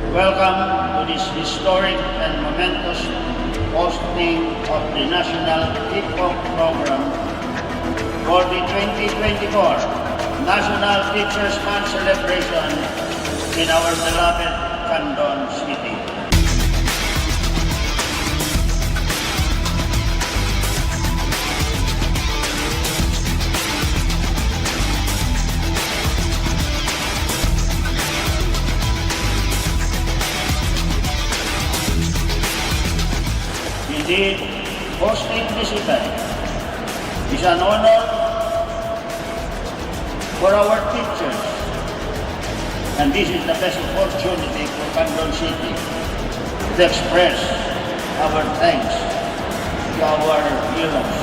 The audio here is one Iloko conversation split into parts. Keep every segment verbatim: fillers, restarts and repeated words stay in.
Welcome to this historic and momentous hosting of the National Hip Hop Program for the twenty twenty-four National Teachers Month celebration in our beloved Candon City. Indeed, hosting this event is an honor for our teachers, and this is the best opportunity for Candon City to express our thanks to our heroes,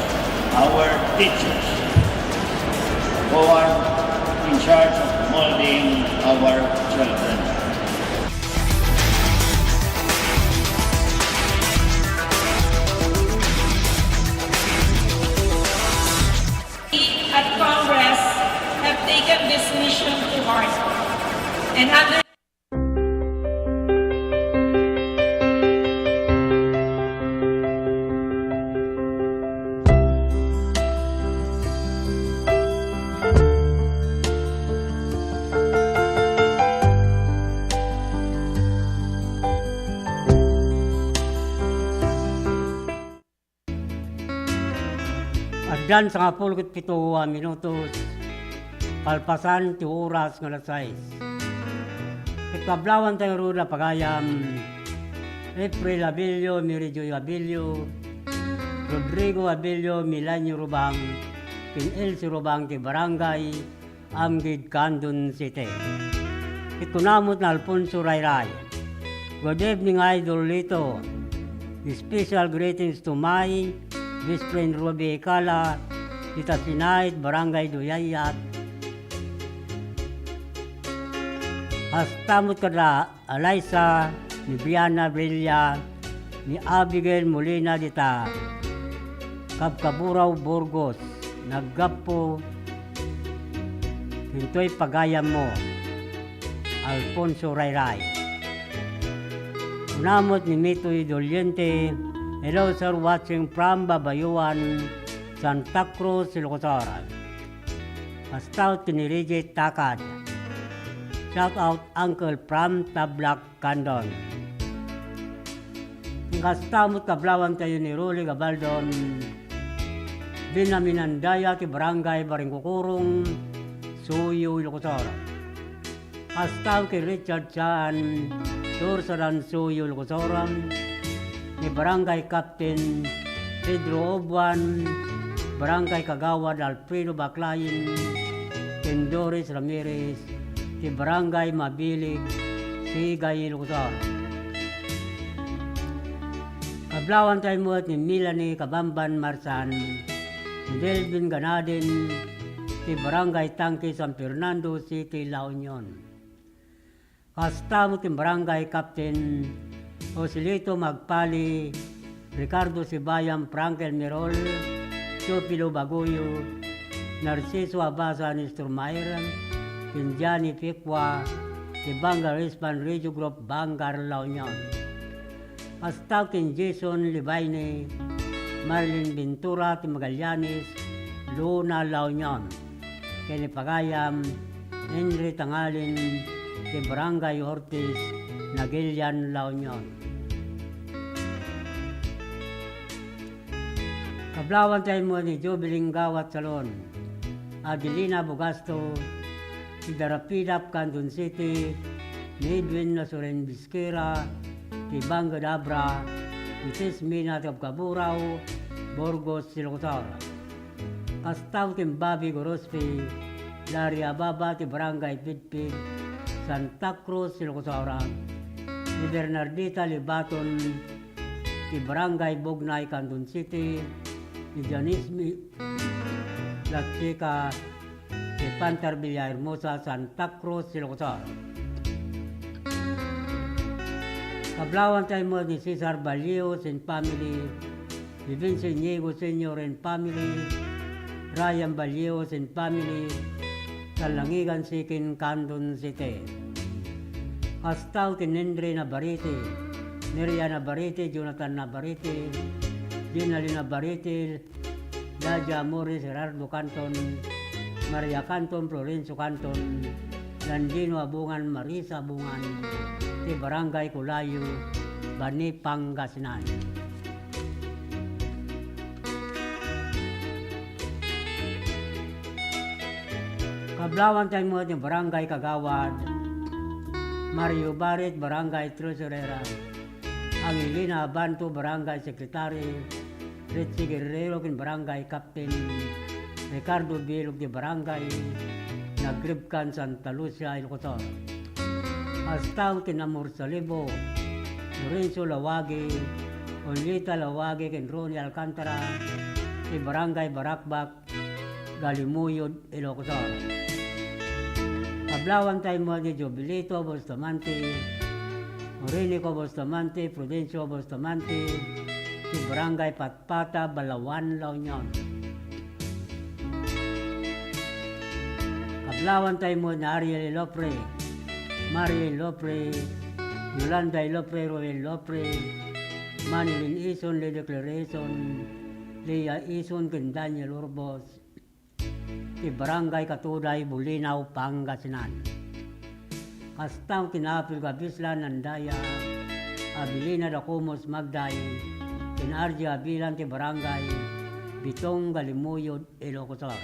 our teachers, who are in charge of molding our children. At Congress have taken this mission to heart and under Addan sangapulo ket pito a minutos kalpasan ti oras nga alas sais. Ket pablawantayo rud a pagayam, April Abilio, Mary Joy Abilio, Rodrigo Abilio, Milanio Rubang, ken Elsie Rubang ti barangay Amgid, Candon City. Ket kuna met ni Alfonso Rayray, "Good evening, Idol Lito. Special greetings to my best friend Ruby Ecala, dita Sinait, Barangay Duyayat. Kasta met kada Alaysa, ni Brianna Brilla, ni Abigail Molina dita Kabkaburaw, Burgos, naggapu ditoy pagayammo, Alfonso Rayray." Kuna met ni Mitoy Doliente, "Hello, sir, watching from Babayuan, Santa Cruz, Ilocos Sur." Kasta met ken ni Reggie Takad. Shout out, Uncle, from Tablac, Candon. Kasta met kablawantayo ni Rolly Gabaldon, Binaminandaya ti Barangay Baringkukurong, Suyo, Ilocos Sur. Kasta ken Richard Chan, Sursaran, Suyo, Ilocos Sur, ni Barangay Captain Pedro Obuan, Barangay Kagawad Alfredo Baclain, ken Doris Ramirez, ti Barangay Mabilig, Sigay, Ilocos Sur. Kablawantay met ni Melanie Kabamban Marsan, ni Delvin Ganadin, ti Barangay Tangke, San Fernando City, La Union. Kasta met ti Barangay Captain Joselito Magpali, Ricardo Sibayan, Frankel Mirol, Teofilo Baguyo, Narciso Abasa, Nestor Mayer, ken Johnny Picua, ti Bangar Ispan Radio Group, Bangar, La Union. Kasta ken Jason Libaine, Marilyn Ventura ti Magallanes, Luna, La Union, ken ni pagayam Henry Tangalin ti Barangay Ortiz, Nagilian, La Union. Kablawantay met ni Jubiling Gawat Salon, Adelina Bugasto, ti Darapidap, Candon City, ni Edwin Nasuren Bisquera, ti Banged Abra, ni Tismina ti Kabkaburaw, Burgos, Ilocos Sur. Kasta ken Bobby Gorospe, Larry Ababa ti Barangay Pidpid, Santa Cruz, Ilocos Sur, ni Bernardita Libaton, ti Barangay Bugnay, Candon City, ni Janice Mi-, Lachica, ti Pantar Villahermosa, Santa Cruz, Ilocos Sur. Kablawantay met ni Cesar Ballios and family, ni Vince Inigo Senior and family, Ryan Ballios and family, Talangigan Sikin, Candon City. Kasta ti Nendre Navarrete, Neria Navarrete, Jonathan Navarrete, Ginalin Navarrete, Lydia Morris, Gerardo Canton, Maria Canton, Florencio Canton, Landino Abungan, Marisa Abungan, ti Barangay Culayo, Bani, Pangasinan. Kablawantay met ni Barangay Kagawad Mario Barit, Barangay Tresurera, Angelina Abanto, Barangay Secretary, Richie Guerrero ken Barangay Captain, Ricardo Bilog ti Barangay Nagribkan, Santa Lucia, Ilocos Sur. Kasta ken Amor Salibo, Lorenzo Lawagi, Olita Lawagi ken Ronnie Alcantara ti Barangay Barakbak, Galimuyod, Ilocos Sur. Kablawantay met ni Jovelito Bustamante, Orinico Bustamante, Prudencio Bustamante, ti Barangay Patpata, Balaoan, La Union. Kablawantay met ni Ariel Ilopre, Mario Ilopre, Yolanda Ilopre, Roel Ilopre, Manilyn Ison, Lily Clare Ison, Leah Ison, ken Daniel Urbos, ti Barangay Katuday, Bulinaw, Pangasinan. Kasta ken Apil Gabislan Andaya, Abilina Dacumus Magday, ken Arji Abilan ti Barangay Bitong, Galimuyod, Ilocos Sur.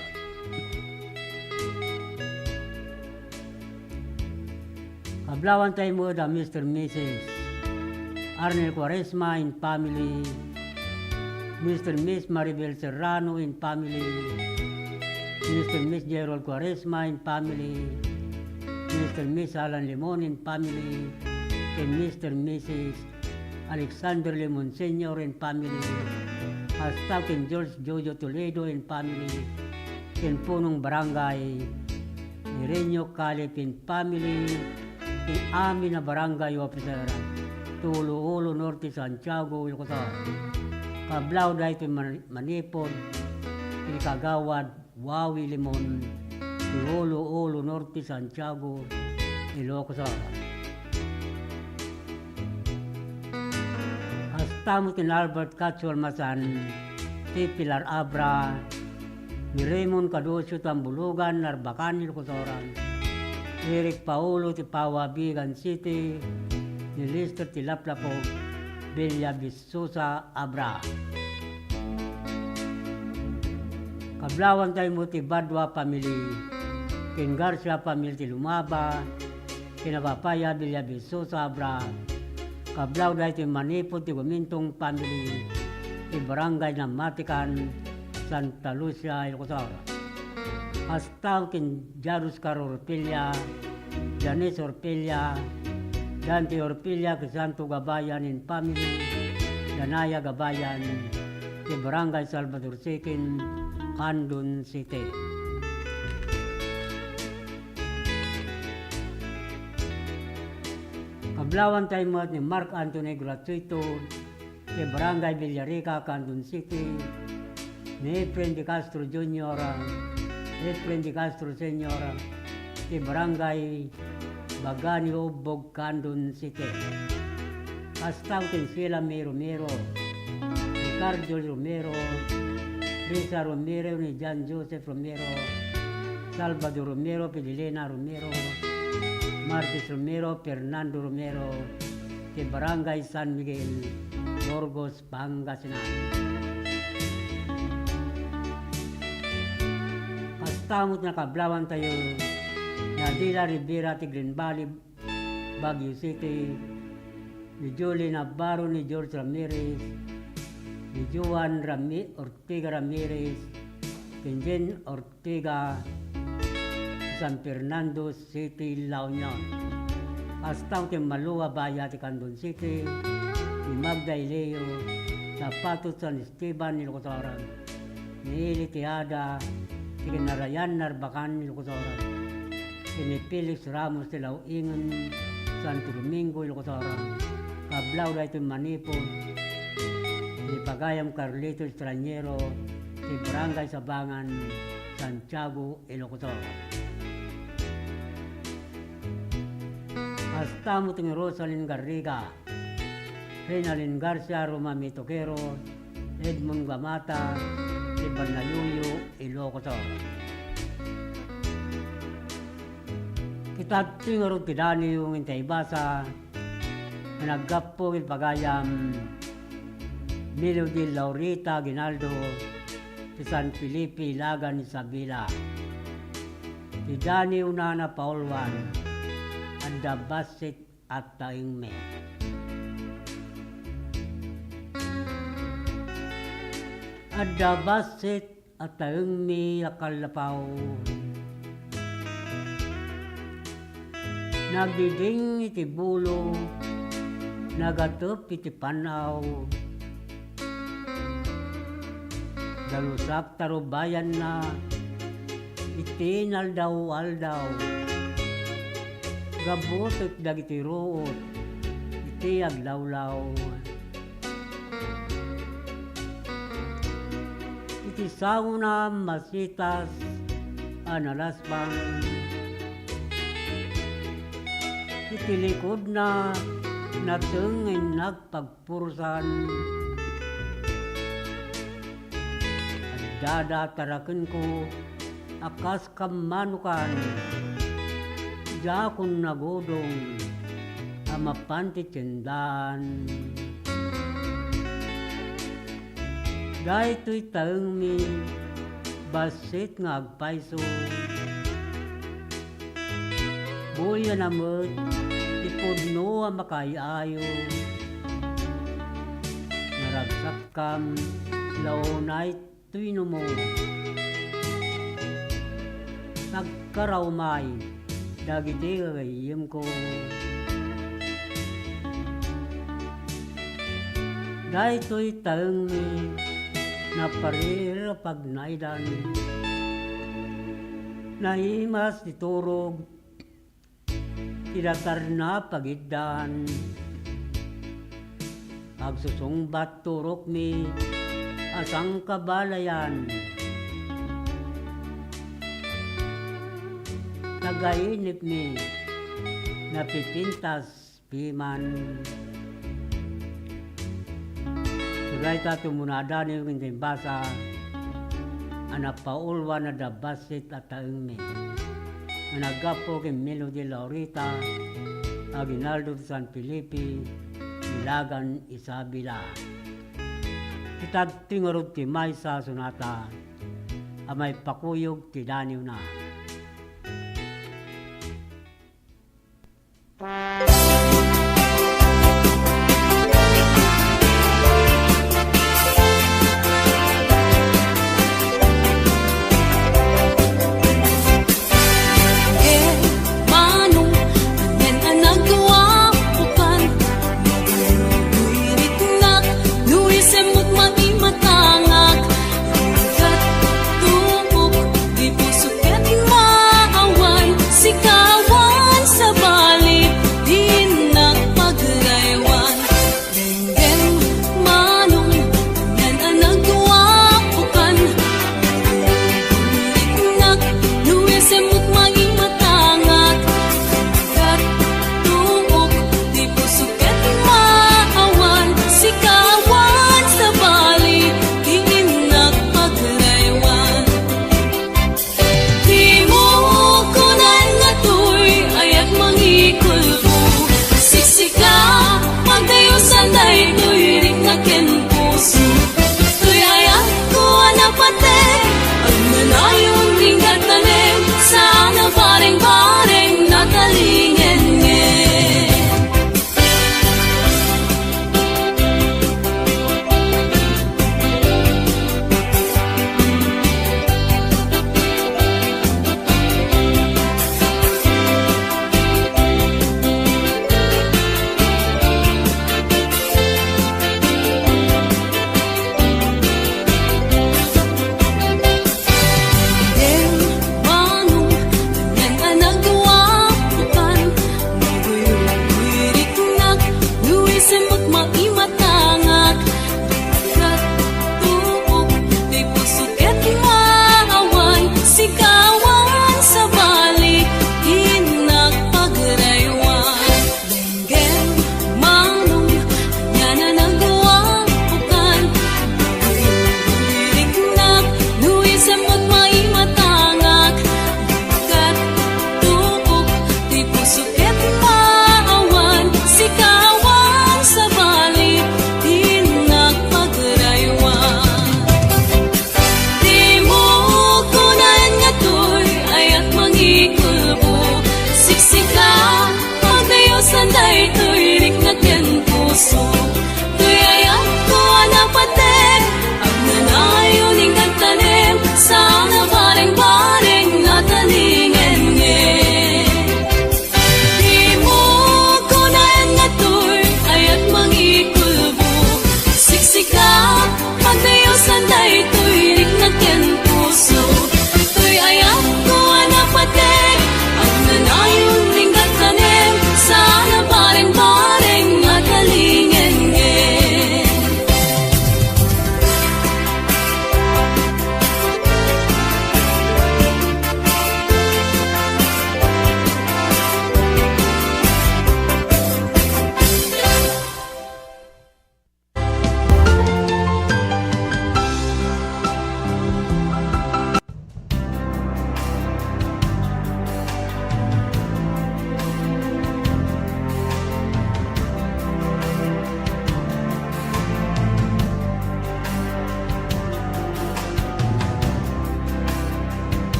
Kablawantay met a Mister Missus Arnel Cuaresma and family, Mister Miss Maribel Serrano and family, Mister Miss Gerald Cuaresma and family, Mister Miss Alan Limon and family, ken Mister Missus Alexander Limon Senior and family, kasta ken George Jojo Toledo and family, ken punong barangay Mirenio Calip and family, ken amin a barangay officer ti Ulu-Ulu Norte, Santiago, Ilocos Sur. Kablawda iti man-, manipud ni Kagawad Wawi Limon, ti Ulu-Ulu Norte, Santiago, Ilocos Sur. Kasta met ken Albert Katsu Almasan, ti Pilar Abra, ni Raymond Cadocio ti Ambulugan, Narbacan, Ilocos Sur, Eric Paolo ti Pawa, Vigan City, ni Lester ti Laplapog, Villa Sosa Abra. Kablawantay met ti Badua family, ken Garcia family ti Lumaba, ken Abapaya Villa Sosa Abra. Kablawda iti manipud ti Gumintong family, ti Barangay Namatican, Santa Lucia, Ilocos Sur. Kasta ken Jairus Caro Orpella, Janice Orpella, Dante Orpella, Crisanto Gabayan and family, Danaya Gabayan, ti Barangay Salvador Second, Candon City. Kablawantay met ni Mark Anthony Gratuito, ti Barangay Villarica, Candon City, ni Efren De Castro Junior, Efren De Castro Senior, ti Barangay Bagani, Ubbog, Candon City. Kasta ken Sheila May Romero, Ricardo Romero, Risa Romero, ni John Joseph Romero, Salvador Romero, Fidelina Romero, Martis Romero, Fernando Romero, ti Barangay San Miguel, Burgos, Pangasinan. Kasta met nakablawentayo ni Adela Rivera ti Green Valley, Baguio City, ni Julie Navarro, ni George Ramirez, ni Joan Rami-, Ortega Ramirez, ken Jane Ortega, San Fernando City, La Union. Kasta ken Malua Baya ti Candon City, ni Magda Ileo, Tapatot, San Esteban, Ilocos Sur, ni Eli Tejada, ti Kinarayan, Narbacan, Ilocos Sur, ni Felix Ramos ti Lauingen, Santo Domingo, Ilocos Sur. Kablawda iti manipud ni Pagayam Carlito Extranjero, ti Barangay Sabangan, Santiago, Ilocos Sur. Kasta met ni Rosalyn Garriga, Reynalyn Garcia, Roma Mitoquero, Edmond Gamata, ti Bannayuyu, Ilocos Sur. Kitadtoy ngarud ti daniw nga intay ibasa, nga naggapu iti pagayam Melody Laurita Aguinaldo, ti San Felipe, Ilagan, Isabela. Ti daniwna a napauluan, adda bassit a taengmi. Adda bassit a taengmi a kallapaw. Nagdiding iti bulo, nagatep iti pan-aw. Dalusak ta rubayanna iti inaldaw-aldaw. Gabutek dagiti ruot iti aglawlaw. Iti sangona a masitas a nalaspang, iti likudna nateng nga innak pagpursan. Addada tarakenko a kas kammanukan, diakon nagudong a mapan ti tiendaan. Daytoy taengmi, bassit nga agpayso. Buliana met ti pudno a makaay-ayo. Naragsakkam la unay toy numo. Nagkaraumay dagiti gagayyemko. Daytoy taengmi, napariir a pagnaedan. Naimas ti turog ti datarna pagiddaan. Agsusungbat turokmi a sangkabalayan. Nagainipmi, napipintas piman. Dayta ti umuna a daniw nga imbasa a napauluan a bassit a taengmi, nga naggapu ken Melody Laurita Aguinaldo ti San Felipe, Ilagan, Isabela. Kitadtoy ngarud ti maysa a sonata a maipakuyog ti daniwna. Manong, anen a naggapukan, no ritnak, no isemmot maimatangak, rigat, tungkok, di puso ket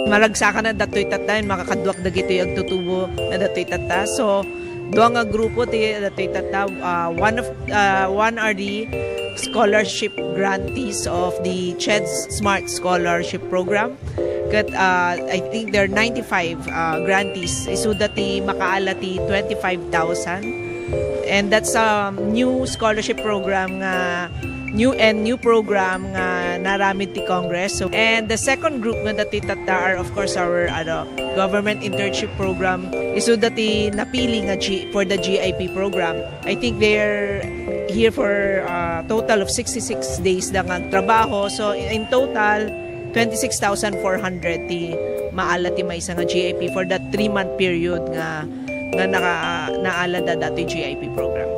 Maragsakan na datoy tatta, makakaduak dagitoy agtutubo na datoy tatta. So, dua nga grupo ti datoy tatta. Uh, one of uh, one are the scholarship grantees of the CHED Smart Scholarship Program. Ket uh, I think there are ninety-five uh, grantees. Isuda ti makaala ti twenty-five thousand. And that's a new scholarship program nga new and new program nga naramid ti Congress. So, and the second group nga dati tatta are, of course, our ano, government internship program. Isu dati napili nga G, for the G I P program. I think they're here for a total of sixty-six days da nga trabaho. So, in total, twenty-six thousand four hundred ti maala ti maysa nga G I P for that three-month period nga nga naka, naala da dati G I P program.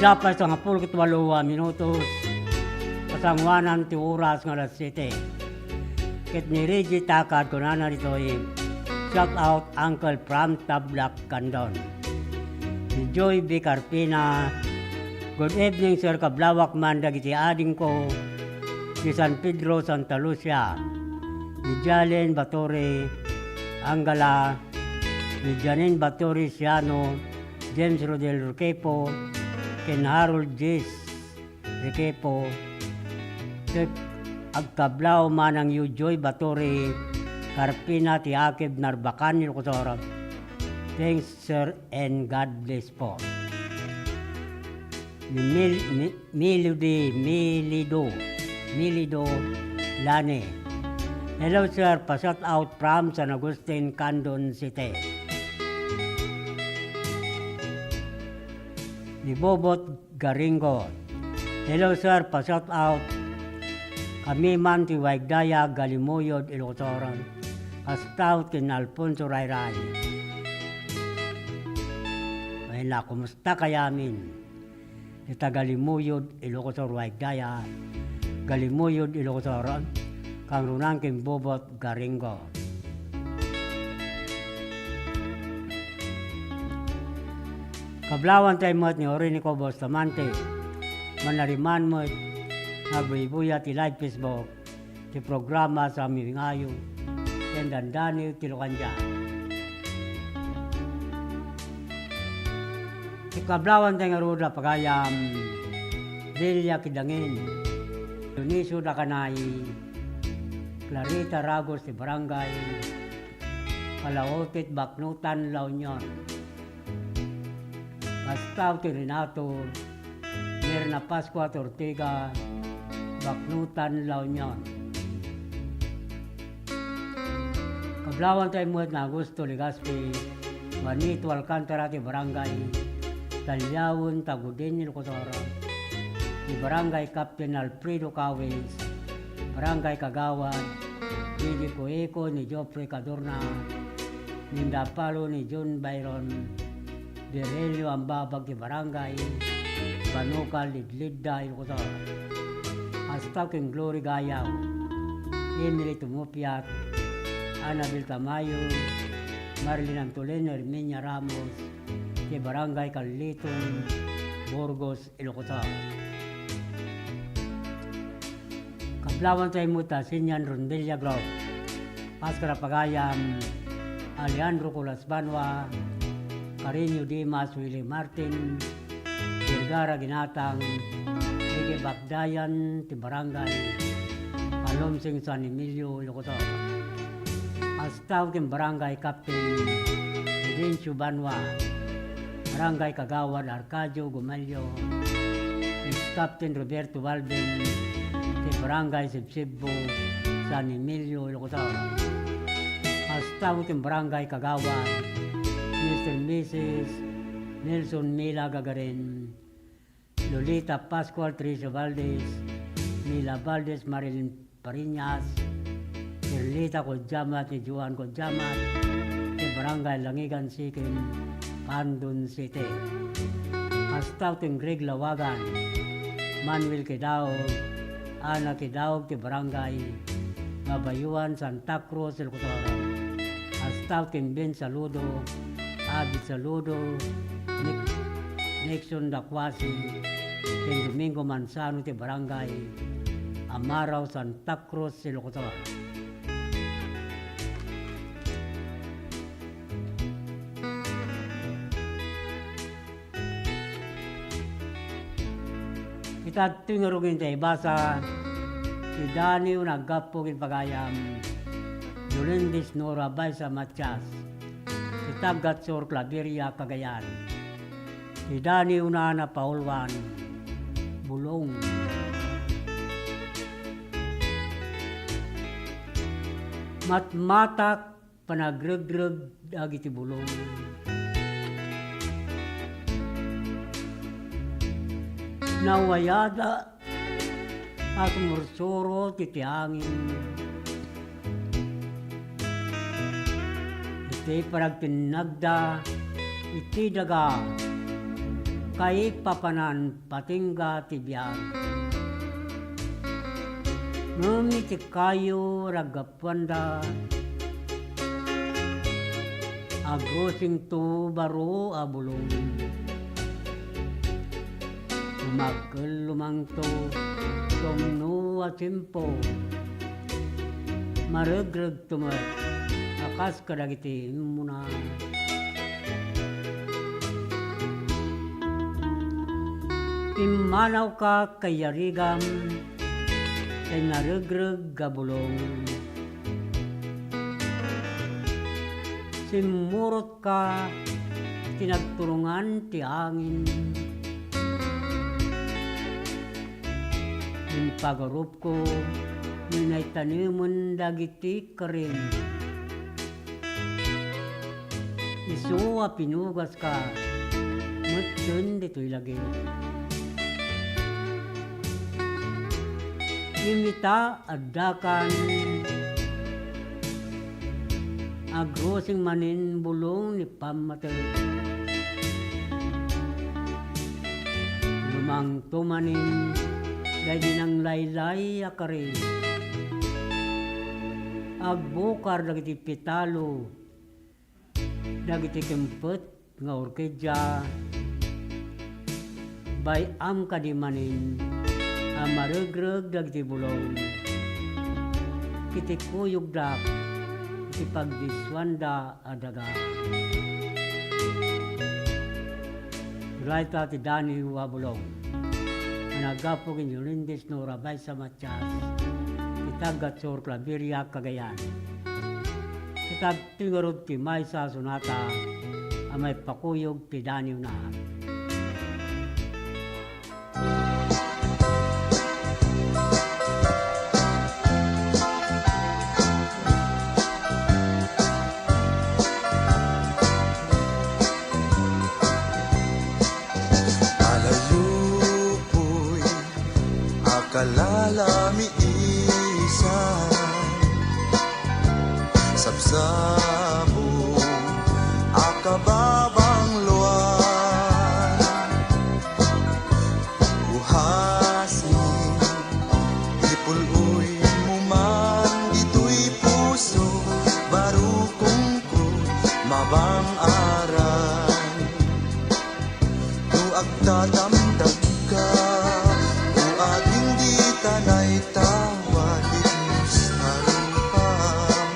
Tapay sangapulo ket walo a minutos, pasanguanan ti oras nga alas siete. Ket ni Reggie Takad kunana ditoy, "Shout out, Uncle, from Tablac, Candon." Ni Joy B. Carpina, "Good evening, Sir Kablawak man dagiti adingko di San Pedro, Santa Lucia." Ni Jalen Baturi Angala, ni Janine Baturi Siano, James Rodel Requepo, ken Harold Jis Requepo, ket agkablaw manang yu Joy Baturi Carpina ti Akib Narbacan, Ilocos Sur. Thanks, sir, and God bless po. Ni Mil-, Mi-, Melody, Milido, Milido Lane. "Hello, sir. Pa-shout out from San Agustin, Candon City." Ni Bobot Garingo. "Hello, sir. Pa-shout out kami man ti Waigdaya, Galimuyod, Ilocos Sur." Kasta ken Alfonso Rayray. Ay na, kumusta kayamin? Ita Galimuyod, Ilocos Sur, Waigdaya. Galimuyod, Ilocos Sur, kangrunan ken Bobot Garingo. Kablawan tayo met ni Orinico Bustamante. Manariman met nga agbuybuya ti live Facebook ti programa sa Miming Ayo ken Dandani ti Lukandia. Kablawan tayo ngarud a pagayam, Delia Kidangin, Dionisio Dakanay, Clarita Ragos ti Barangay Palaotit, Baknotan, La Union. Kasta ti Renato, Mirna Pascua Ortega, Baknotan, La Union. Kablawan tayo met ni Augusto Legaspi, Juanito Alcantara ti Barangay Taliaon, Tagudin, Ilocos Sur, ni Barangay Captain Alfredo Cawis, Barangay Kagawad, Didi Kuiko, ni Geoffrey Cadorna, Ninda Palo, ni John Byron, Virgilio Ambabag ti Barangay Banukal, Lidlidda, Ilocos Sur. Kasta ken Glory Gayaw, Emily Tumupiat, Annabel Tamayo, Marilyn Antolin, Herminia Ramos, ti Barangay Carliton, Burgos, Ilocos Sur. Kablawan tayo met a Senior Rondella Group. Paskara pagayam, Alejandro Colas Banua, Carino Dimas, Willie Martin, Vergara Ginatang, Ricky Bakdayan, ti Barangay Alomsing, San Emilio, Ilocos Sur. Kasta ken Barangay Captain Fidencio Banua, Barangay Kagawad Arcadio Gumelio, ex Captain Roberto Balbin, ti Barangay Sibsibbo, San Emilio, Ilocos Sur. Kasta ken Barangay Kagawad, Mister and Missus Nelson Mila Gagarin, Lolita Pascual, Tricia Valdez, Mila Valdez, Marilyn Pariñas, Erlita Codiamat, ni Joan Codiamat, ti Barangay Langigan Sikim, Candon City. Kasta ken Greg Lawagan, Manuel Kidaog, Ana Kidaog, ti Barangay Mabayuan, Santa Cruz, Ilocos Sur. Kasta ken Ben Saludo, Abid Saludo, Nick-, Nixon Dacuasi, ken Domingo Manzano ti Barangay Amarao, Santa Cruz, Ilocos Sur. Ita datoy ngarud nga ibasa ti daniw nga aggapu ken pagayam, Dolindis Nora Baisa Matias, ti taga-Sur Claveria, Cagayan. Ti daniwna a napauluan, bulong. Matmatak panagregreg dagiti bulong. Nawayada a sumursuro ti, ti angin. Iti panagtinnagda iti daga. kaipapanan patingga ti biag. Ngem iti kayo raggapuanda, agrosingto baro a bulong. Magkellumangto tumno a tiempo. Maregregto met a kas kadagiti immuna. Pimmanawka kayarigam, kay naregreg a bulong. Simmurot ka, tinagturungan ti angin. Impagarupko, ni naitanemen dagiti karim. Isu a pinugaska, metten ditoy lagip. Imita addakan, agrosing manen bulong ni pammatek. Lumangto manen daydi nanglaylay a karim. Agbukar dagiti petalo dagiti kempet nga orkidia, bay-am kadi manen a maregreg dagiti bulong iti kuyogdak iti pagdissuanda a daga. Dayta ti daniw a bulong a naggapu ken Yolindis Nora Baysa Matias, ti taga Sur Claveria, Cagayan. Ket adtoy ngarud ti maysa a sonata a maipakuyog ti daniwna. Alalupoy a kalalamiisan, sabsabo a kababangloan, uhasmi, ipul-oymo man ditoy puso, barukongko, mabang-aran. No agdadamdagka, o ading dita naitawa ti Dios a rupam,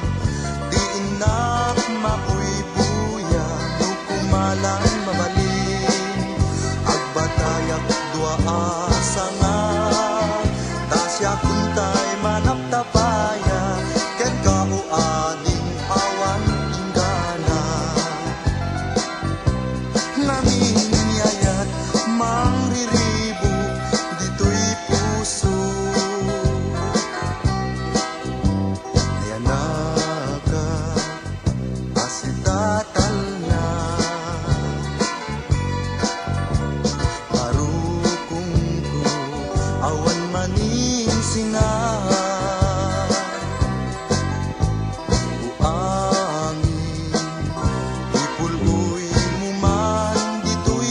di innak mabuybuya no kumalan mabalin. Agbatayak dua a sanga, ta siak untay manaptapaya, kenka o ading awan inggana. Ngamin ni ayat mangriribuk ditoy puso. Ayanaka a sitatalna. Barukongko, awan maninsinga. O angin, ipul-oymo man ditoy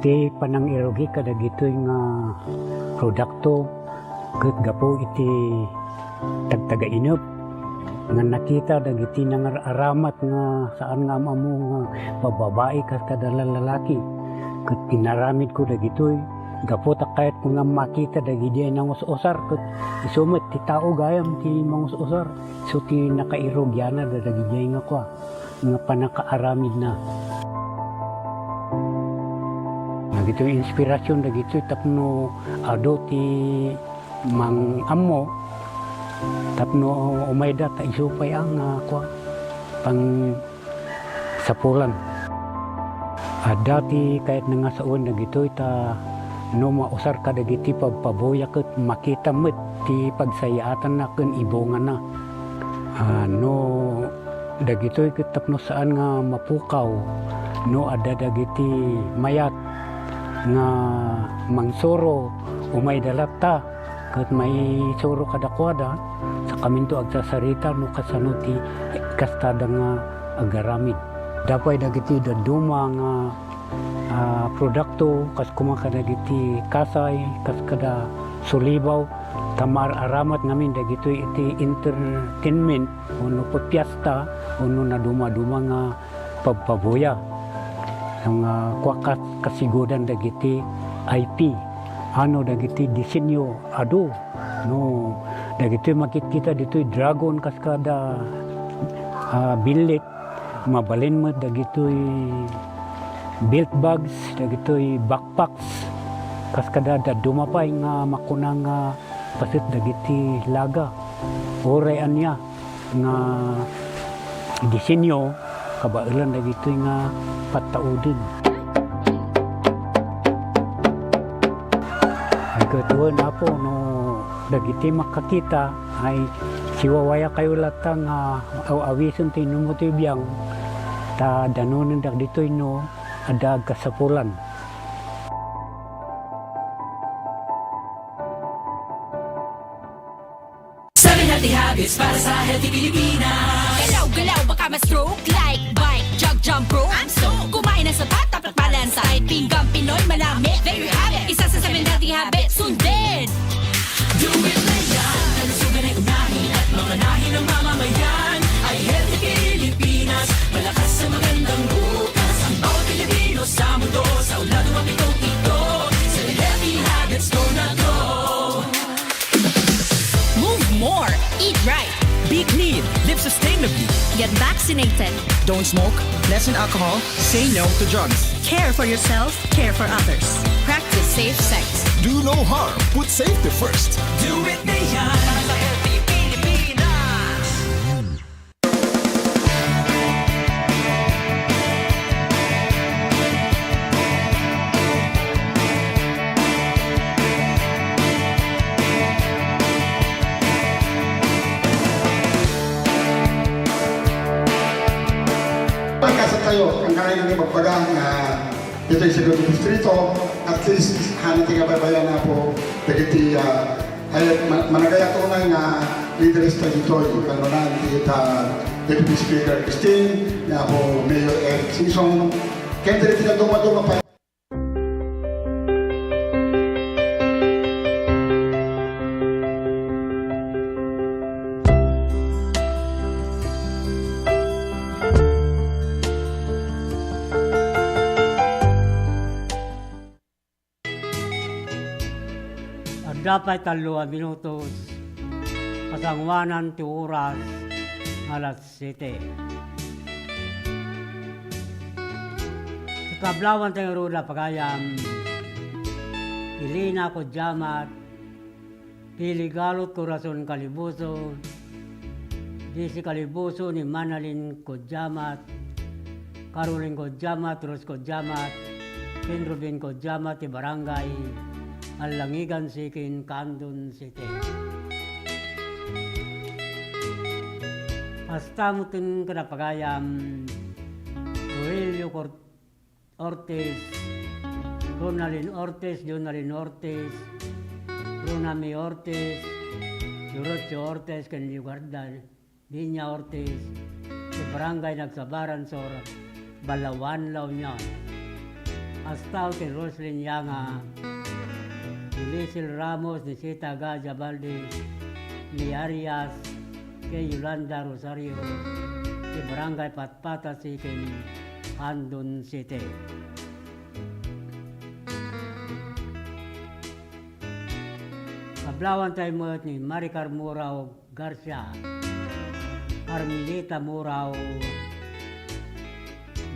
Ti panangirugi kadagitoy nga produkto ket gapu iti tagtagainep nga nakita dagiti nangar-aramat nga saan nga am-ammo nga bababai kas kada lalaki. Ket inaramidko dagitoy gapu ta kayatko nga makita dagidi nangus-usar ket isu met ti tao gayam ti mangus-usar. Isu ti nakairugianna dagidi nga kua nga pannakaaramidna. Dagitoy inspirasyon dagitoy tapno adu ti mang-ammo tapno umayda ta isu pay a nga kua pangsapulan. Adda ti kayatna nga sawen dagitoy ta no mausar kadagiti pabpabuya ket makita met ti pagsayaatanna ken ibungana. Ah, no dagitoy ket tapno saan nga mapukaw no adda dagiti mayat nga mangsuro, umayda latta ket maisuro kadakuada, sakaminto agsasarita no kasano ti kastada nga agaramid. Adda pay dagiti dadduma nga, ah, produkto, kas koma kadagiti kasay, kas kada sulibaw, ta maar-aramat ngamin dagitoy iti entertainment, wenno piesta, wenno nadumaduma nga pabpabuya. Nga kua kas-, kasigudan dagiti I P. Ano dagiti disenyo adu. No, dagitoy makitkita ditoy dragon kas kada, ah, billit. Mabalin met dagitoy belt bags, dagitoy backpacks. Kas kada dadduma pay nga makuna nga paset dagiti laga. Uray ania nga disenyo, kabaelan dagitoy nga pattauden. Ay, ket wen, Apo, no dagiti makakita, ay siwawayakayo latta nga aw-awisen ti inummo ti biang, ta danonendak ditoy no adda agkasapulan. Seven healthy habits para sa healthy Pilipinas. Galaw-galaw, baka ma-stroke. Like, bike, jog, jump rope. I'm so. Kumain ng sapat, dapat balansay. Pinggang Pinoy, malami. There you have it. Isa sa seven healthy habits. Sundin. Do it na yan. Kalusugan ay unahin at mamanahin ng mamamayan. Ay healthy Pilipinas. Malakas sa magandang bukas. Ang bawat Pilipino sa mundo. Sa ulado mapitong ito. Seven healthy habits, go na go. Move more. Eat right. Be clean. Live sustainably. Get vaccinated. Don't smoke. Lessen alcohol. Say no to drugs. Care for yourself. Care for others. Practice safe sex. Do no harm. Put safety first. Do it na yan. Para sa healthy Pilipinas. Pagkasat tayo, ang kailangan ibagbaga nga Ditoy sa Cebu Distrito, at least, hana ti kabaybayan, Apo, dagiti, ah, ay, ma-, managayat unay nga leaders ta ditoy, kanunay ti ta Deputy Speaker Christine, ni Apo Mayor Eric Singson, ken dagiti naduma-duma pa. Adda pay tallo a minutos, pasanguanan ti oras nga alas siete. Ti kablawan ti ngarud a pagayam, Elena Codiamat, Pili Galot, Corazon Calibuso, Daisy Calibuso, ni Manalyn Codiamat, Caroline Codiamat, Rose Codiamat, ken Ruben Codiamat ti Barangay Allangigan Sikin, Candon City. Kasta met ken kada pagayam, Rogelio Cor-, Ortiz, Ronaldin Ortiz, Jonaldin Ortiz, Ronami Ortiz, Dorocio Ortiz, ken Leogarda Viña Ortiz, ti Barangay Nagsabaran Sur, Balaoan, La Union. Hasta ken Roslyn Yanga, ni Liesel Ramos, ni Sita Gadia Valdez, ni Arias, ken Yolanda Rosario, ti Barangay Patpatasi ken Candon City. Kablawanta met ni Maricar Murao Garcia, Carmelita Murao,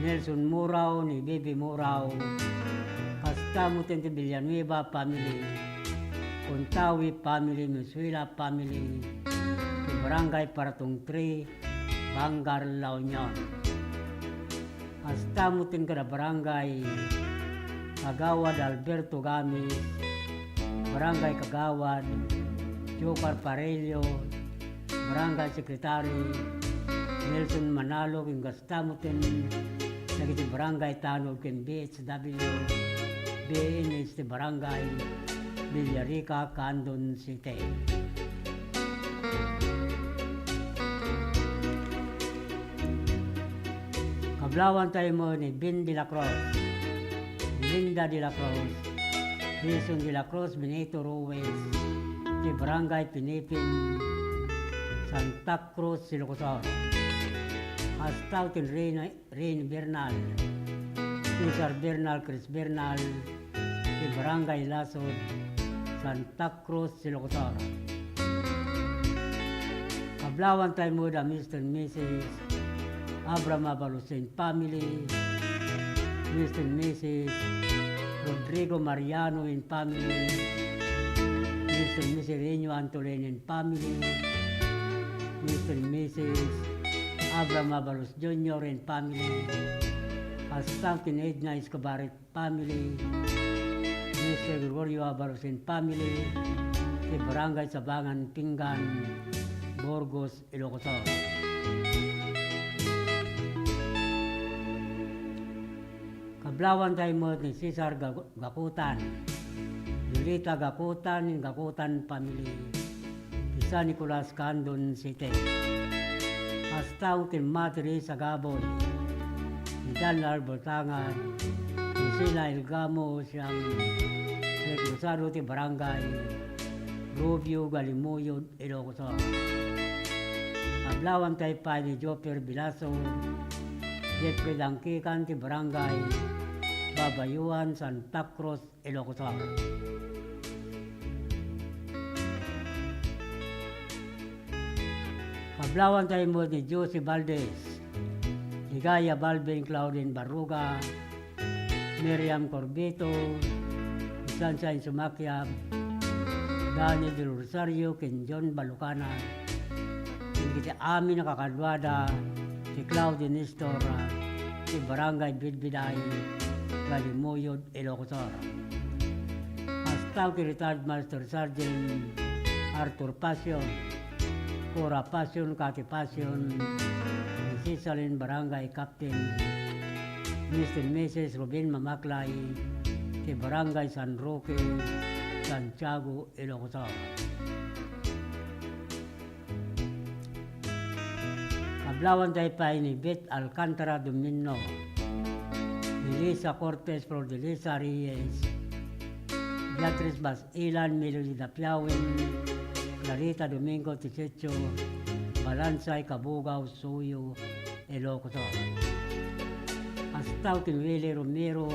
Nelson Murao, ni Bibi Murao, kasta met ti Villanueva family, Contawi family, Mesuela family, ti Barangay Paratong three, Vanguard, La Union. Hasta met kada barangay, Kagawad Alberto Gamis, Barangay Kagawad Jocar Parello, Barangay Secretary Nelson Manalo, ken kasta met dagiti barangay tanod ken B H W, B N H ti Barangay Villarica, Candon City. Kablawanta met ni Ben de la Cruz, Linda de la Cruz, Jason de la Cruz, Benito Ruiz, ti Barangay Pinipin, Santa Cruz, Ilocos Sur. Hasta ken Reyna Rain Bernal, Cesar Bernal, Chris Bernal, ti Barangay Lasod, Santa Cruz, Ilocos Sur. Kablawanta met da Mister and Missus Abraham Abalos and family, Mister and Missus Rodrigo Mariano and family, Mister and Missus Reno Antolin and family, Mister and Missus Abraham Abalos Junior and family, hasta ken Edna Escobar family, Mister Gregorio Abalos and family, ti Barangay Sabangan Pinggan, Burgos, Ilocos Sur. Kablawanta met ni Cesar Ga-, Gakutan, Yolita Gakutan, Gakutan family, ti San Nicolas, Candon City. Hasta ken Ma'am Teresa Gaboy, ni Daniel Bultangan, ni Sheila Elgamo, siang Cruzado ti Barangay Rubio, Galimuyod, Ilocos Sur. Kablawanta pay ni Jopper Bilaso, Jeffrey Dangkikan ti Barangay Babayuan, Santa Cruz, Ilocos Sur. Kablawanta met ni Josie Valdez, Ligaya Balvin, Claudine Barruga, Miriam Corbito, Sunshine Sumakiab, Danny Del Rosario, ken John Balucanan, ken dagiti amin a kakaduada ti Claudio Nestor, ti Barangay Bidbiday, Galimuyod, Ilocos Sur. Hasta ken Retired Master Sergeant Arthur Pasion, Cora Pasion, Cathy Pasion, ni Cecilin Barangay Captain, Mister and Missus Ruben Mamaklay, ti Barangay San Roque, Santiago, Ilocos Sur. Kablawanta pay ni Beth Alcantara Domino, ni Lisa Cortez, Flor de Lisa Reyes, Beatriz Bas-, Ilan, Melody Dapiawen, Clarita Domingo, Tichecho, Balansay, Cabugao, Suyo, Ilocos Sur. Hasta ken Willie Romero,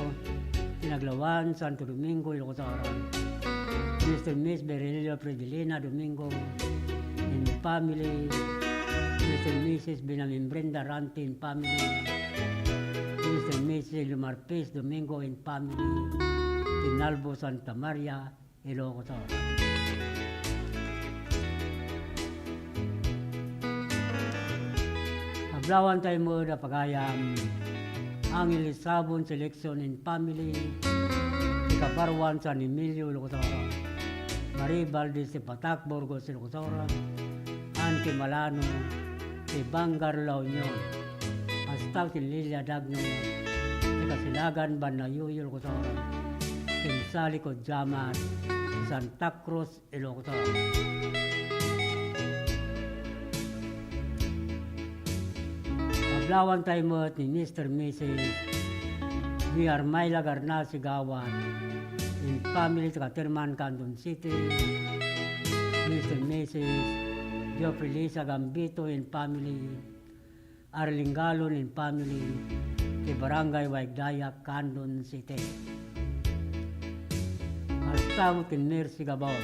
ti Naglawan, Santo Domingo, Ilocos Sur. Mister and Miss Berelio Fredelina Domingo and family. Mister and Missus Benjamin Brenda Rante and family. Mister and Missus Lumar Pez Domingo and family. Ti Nalbo, Santa Maria, Ilocos Sur. Kablawanta met a pagayam, Angel Sabon Selection and family, ti Kabarwan, San Emilio, Ilocos Sur. Marie Valdez ti Patak, Burgos, Ilocos Sur. Ann Kimalano, ti Vanguard, La Union. Hasta ken Lilia Dagno, ti Kasilagan, Banayuyo, Ilocos Sur. Ken Sally Codyamas, Santa Cruz, Ilocos Sur. Kablawanta met ni Mister and Missus ni Armila Garnas Igawad and family ti Caterman, Candon City, Mister and Missus Geoffrey Lisa Gambito and family, Arlene Galon and family, ti Barangay Waigdayak, Candon City. Kasta met ken Mercy Gabor,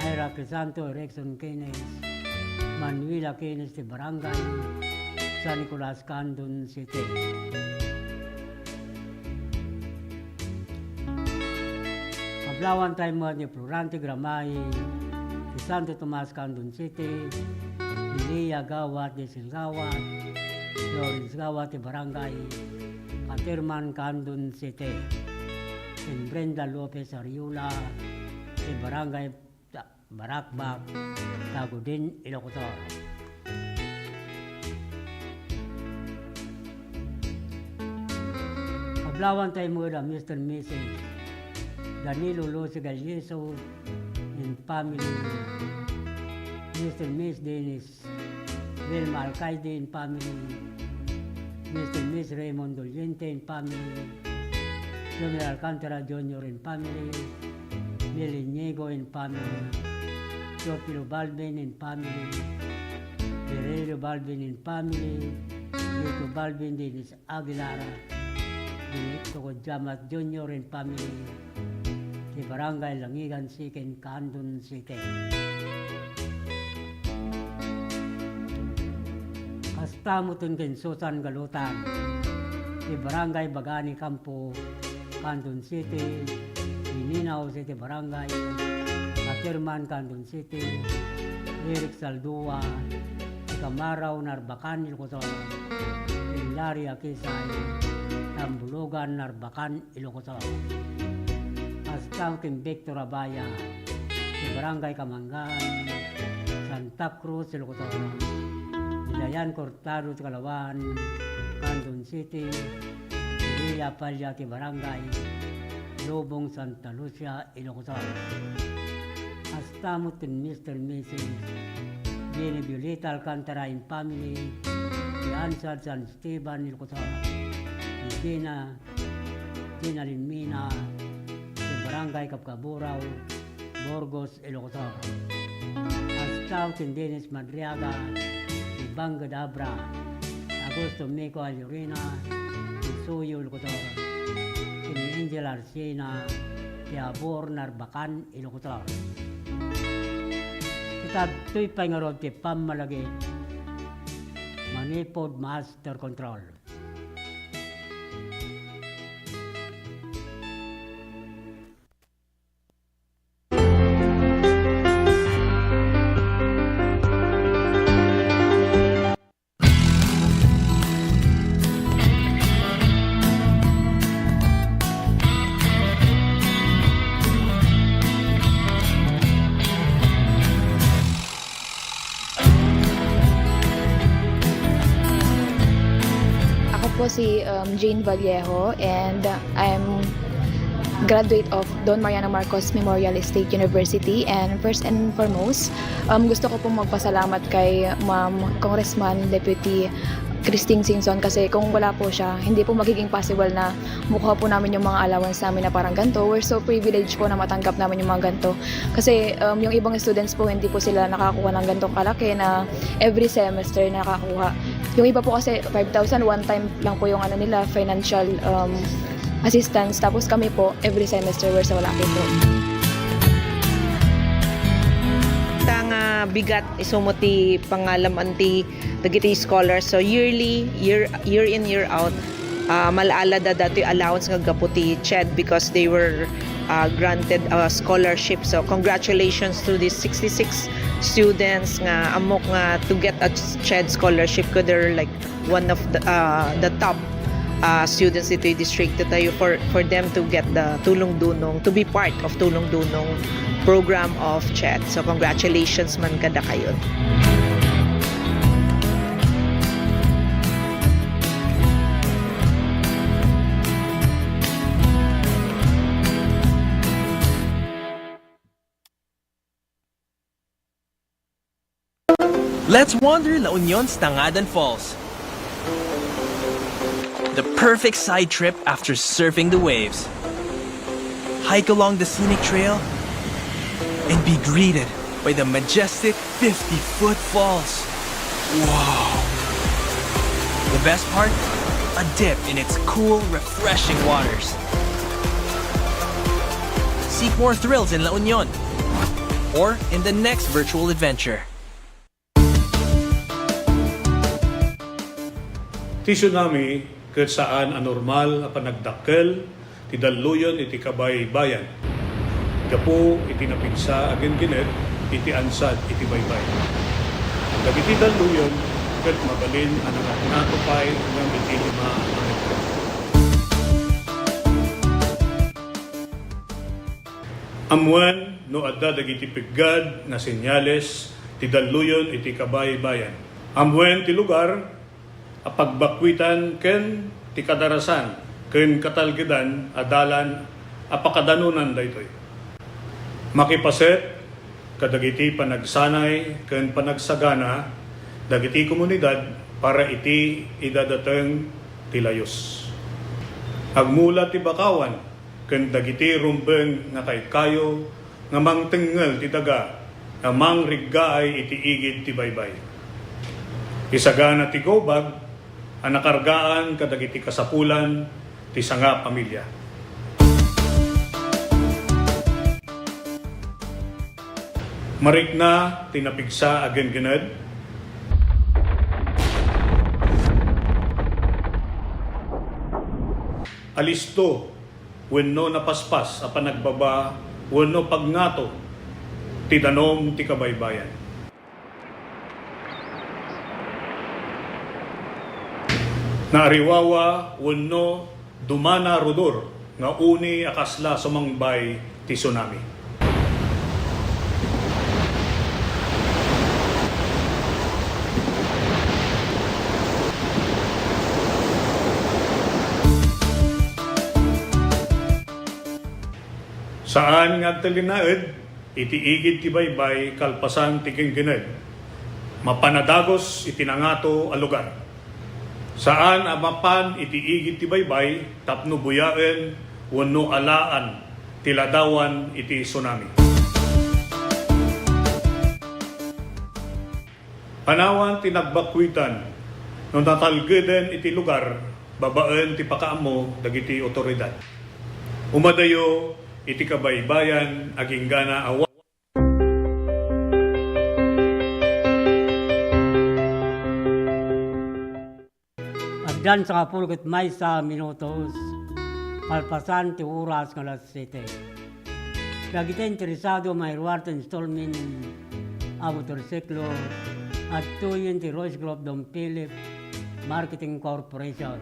Ira Crisanto, Erickson Keynes, Manuela Keynes ti Barangay San Nicolas, Candon City. Kablawanta met ni Florante Gramay ti Santo Tomas, Candon City, Lilia Gawat, Diesel Gawat, Lawrence Gawat ti Barangay Caterman, Candon City, ken Brenda Lopez Ariola ti Barangay Ta-, Barakbak, Tagudin, Ilocos Sur. Kablawanta met a Mister and Missus Danilo Lucy Galyeso and family, Mister and Miss Dennis Wilma Alcaide and family, Mister and Miss Raymond Doliente and family, Junior Alcantara Junior and family, Mil Inigo and family, Teofilo Balbin and family, Virelio Balbin and family, Lito Balbin, Dennis Aguilar, Benito Codiamas Junior and family, ti Barangay Langigan Second, Candon City. Kasta met ken Susan Galutan, ti Barangay Bagani Campo, Candon City, ni Nina Jose ti Barangay Caterman, Candon City, Eric Saldua, ti Kamarao, Narbacan, Ilocos Sur, ken Larry Akisay, Tambulogan, Narbacan, Ilocos Sur. Kasta ken Victor Abaya, ti Barangay Kamangan, Santa Cruz, Ilocos Sur, ni Dayan Cortado ti Kalawan, Candon City, Maria Palla ti Barangay Lubong, Santa Lucia, Ilocos Sur. Kasta met ken Mister and Missus Jenny Violeta Alcantara and family, ti Ansad San Esteban, Ilocos Sur, ni Gina, Gina Linmina, ti Barangay Cabcaburao, Burgos, Ilocos Sur. Kasta ken Dennis Madriaga, ti Banged Abra, Augusto Mico Alurina, ti Suyo, Ilocos Sur, ken ni Angel Arcina, ti Abor, Narbacan, Ilocos Sur. Ita daytoy pay ngarud ti pammalagip, Manipod Master Control. Ako po si, um, Jane Vallejo, and I'm graduate of Don Mariano Marcos Memorial State University. And first and foremost, um, gusto ko pong magpasalamat kay Ma'am Congressman Deputy Christine Singson, kasi kung wala po siya, hindi po magiging possible na makuha po namin yung mga allowance namin na parang ganito. We're so privileged po na matanggap namin yung mga ganito. Kasi, um, yung ibang students po, hindi po sila nakakuha ng ganitong kalaki na every semester nakakuha. Yung iba po kasi, five thousand, one time lang po yung ano nila, financial, um, assistance. Tapos kami po, every semester, we're so lucky po. Ta nga bigat, isu met ti pangalam-an ti dagiti scholars. So yearly, year, year in, year out, ah, mal-ala da datoy allowance nga gapu ti CHED because they were, ah, granted a scholarship. So congratulations to these sixty-six students nga ammok nga to get a CHED scholarship, 'cause they're, like, one of the, ah, the top, ah, students ditoy distrito tayo, for, for them to get the Tulong Dunong, to be part of Tulong Dunong program of CHED. So congratulations man kadakayo. Let's wander La Union's Tangadan Falls. The perfect side trip after surfing the waves. Hike along the scenic trail and be greeted by the majestic fifty-foot falls. Wow! The best part? A dip in its cool, refreshing waters. Seek more thrills in La Union or in the next virtual adventure. Ti tsunami ket saan a normal a panagdakkel ti dalluyon iti kabaybayan gapu iti napigsa a genggenet iti ansad iti baybay. Dagiti dalluyon ket mabalin a nangatngato pay ngem iti lima a metro. Ammoen no adda dagiti peggad nga senyales ti dalluyon iti kabaybayan. Ammoen ti lugar a pagbakkuitan ken ti kadarasan ken katalgedan a dalan a pakadanunan daytoy. Makipaset kadagiti panagsanay ken panagsagana dagiti komunidad para iti idadateng ti layus. Agmula ti bakawan ken dagiti rumbeng nga kaykayo nga mangtengngel ti daga nga mangriggaay iti igid ti baybay. Isagana ti gubag a nakargaan kadagiti kasapulan ti sangapamilya. Marikna ti napigsa a genggened. Alisto wenno napaspas a panagbaba wenno pagngato ti danum ti kabaybayan. Naariwawa wenno dumana rudor nga uni a kasla sumangbay ti tsunami. Saan nga agtalinaed iti igid ti baybay kalpasan ti genggened. Mapan a dagus iti nangato a lugar. Saan a mapan iti igid ti baybay tapno buyaen wenno alaan ti ladawan iti tsunami. Panawan ti nagbakkuitan no natalgeden iti lugar babaen ti pakaammo dagiti otoridad. Umadayo iti kabaybayan agingga a wa- Addan sangapulo ket maysa a minutos kalpasan ti oras nga alas siete. Dagiti interesado a mairuar ti installment a motorsiklo, adtoyen ti Royce Group Don Philip Marketing Corporation.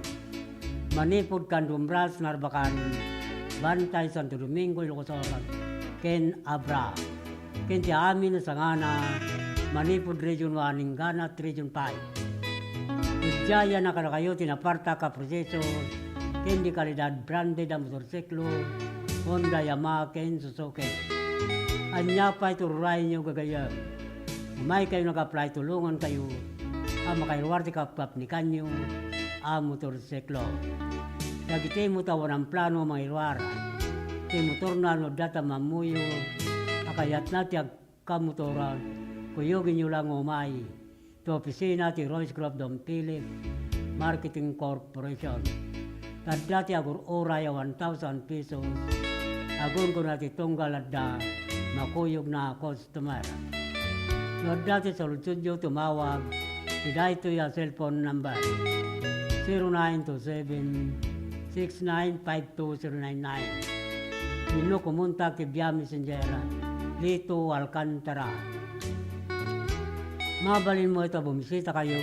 Manipud Candom Rush, Narbacan, Bantay, Santo Domingo, Ilocos Sur, ken Abra. Ken ti amin a sangana, manipud Region one inggana ti Region five. Idiay a kadakayo ti napartak a proseso ken di kalidad branded a motorsiklo, Honda, Yamaha, ken Suzuki. Ania pay ti uray-uray-yo gagayyem? Umaykayo nag-apply, tulongankayo a makairuar ti kapkapnikanyo a motorsiklo. Dagiti met a awan plano a mangiruar ti motorna no adda ti ammoyo a kayatna ti agkamotor, kuyogenyo la nga umay ti opisina ti Royce Group Don Philip Marketing Corporation. Adda ti agur-uray a one thousand pesos, agunggona ti tunggal adda makuyogna a customer. No adda ti saludsodyo, tumawag ti daytoy a cellphone number, zero nine two seven, six nine five two zero nine nine. Wenno kumontak iti via messenger, Lito Alcantara. Mabalin met a bumisitakayo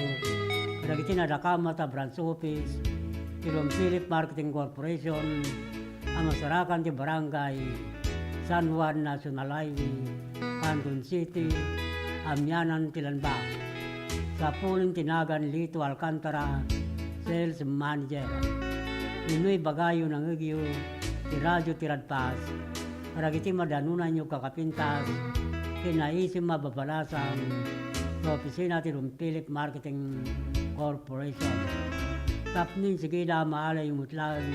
kadagiti nadakamat a branch office ti Don Philip Marketing Corporation a masarakan ti Barangay San Juan, National Highway, Candon City, amianan ti Lanbak. Sapulen ti nagan Lito Alcantara, Sales Manager. Wenno ibagayo, nangngegyo ti Radio Tiradpas kadagiti madanonanyo a kakapintas ken naisim a babalasang ti opisina ti Don Philip Marketing Corporation. Tapno insigida, maalayo met laeng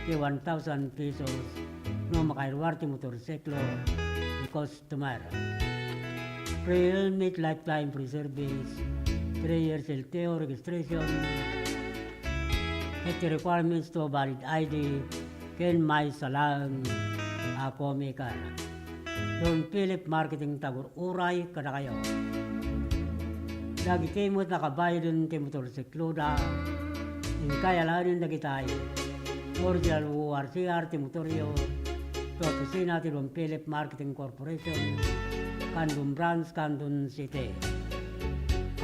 ti one thousand pesos no makairuar ti motorsiklo ti customer. Free helmet, lifetime free service, three years L T O registration, ket ti requirements to valid I D ken maysa laeng a co-maker. Don Philip Marketing, tagur-uray kadakayo. Dagiti met nakabayaden ti motorsikloda, inkay alaenen dagitay. Original O R C R ti motoryo, ti opisina ti Don Philip Marketing Corporation, Candon Branch, Candon City.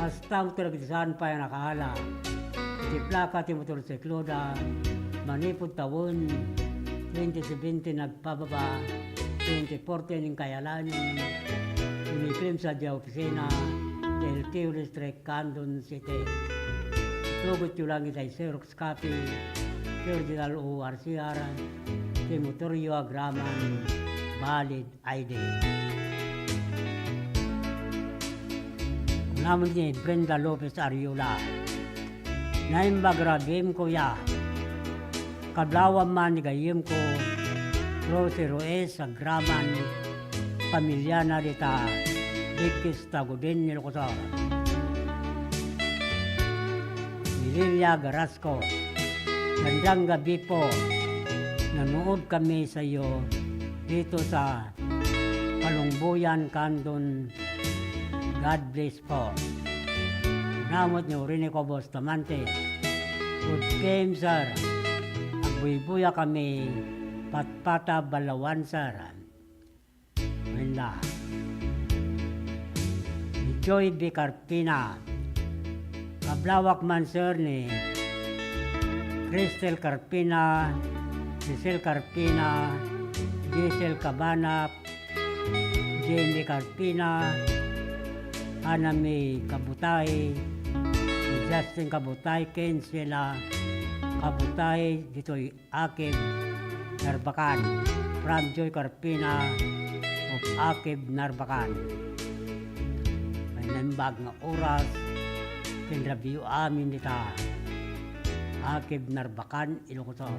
Hasta met kadagiti saan pay a nakaala iti plaka ti motorsikloda manipud tawen twenty seventeen agpababa, twenty fourteen inkay alaenen, umiklem sadiay opisina ti L T O District, Candon City. Itugotyo laeng itay Xerox copy ti original O R C R ti motoryo agraman valid I D. Kunam ni Brenda Lopez Ariola, "Naimbag rabiim, kuya. Kablawam man ni gayyemko, Rosie Ruiz, agraman pamiliana dita Bikis, Taguden, Ilocos Sur." Lilia Garasco, "Dandang gabi po. Nanuod kami sayo dito sa Kalungbuyan, Candon. God bless po." Namot ni Orinico Bustamante, "Good P M, sir. Agbuybuya kami, Patpata, Balawan, sir." Wenda. Ni Joy B. Carpina. Kablawak man, sir, ni Cristel Carpina, Cecil Carpina, Giselle Cabana, Jamie Carpina, Anami Kabutay, Justin Kabutay, ken Sheila Kabutay, ditoy Akib, Narbacan, from Joy Carpina of Akib, Narbacan. Naimbag nga oras ken rabiiyo amin dita Akib, Narbacan, Ilocos Sur.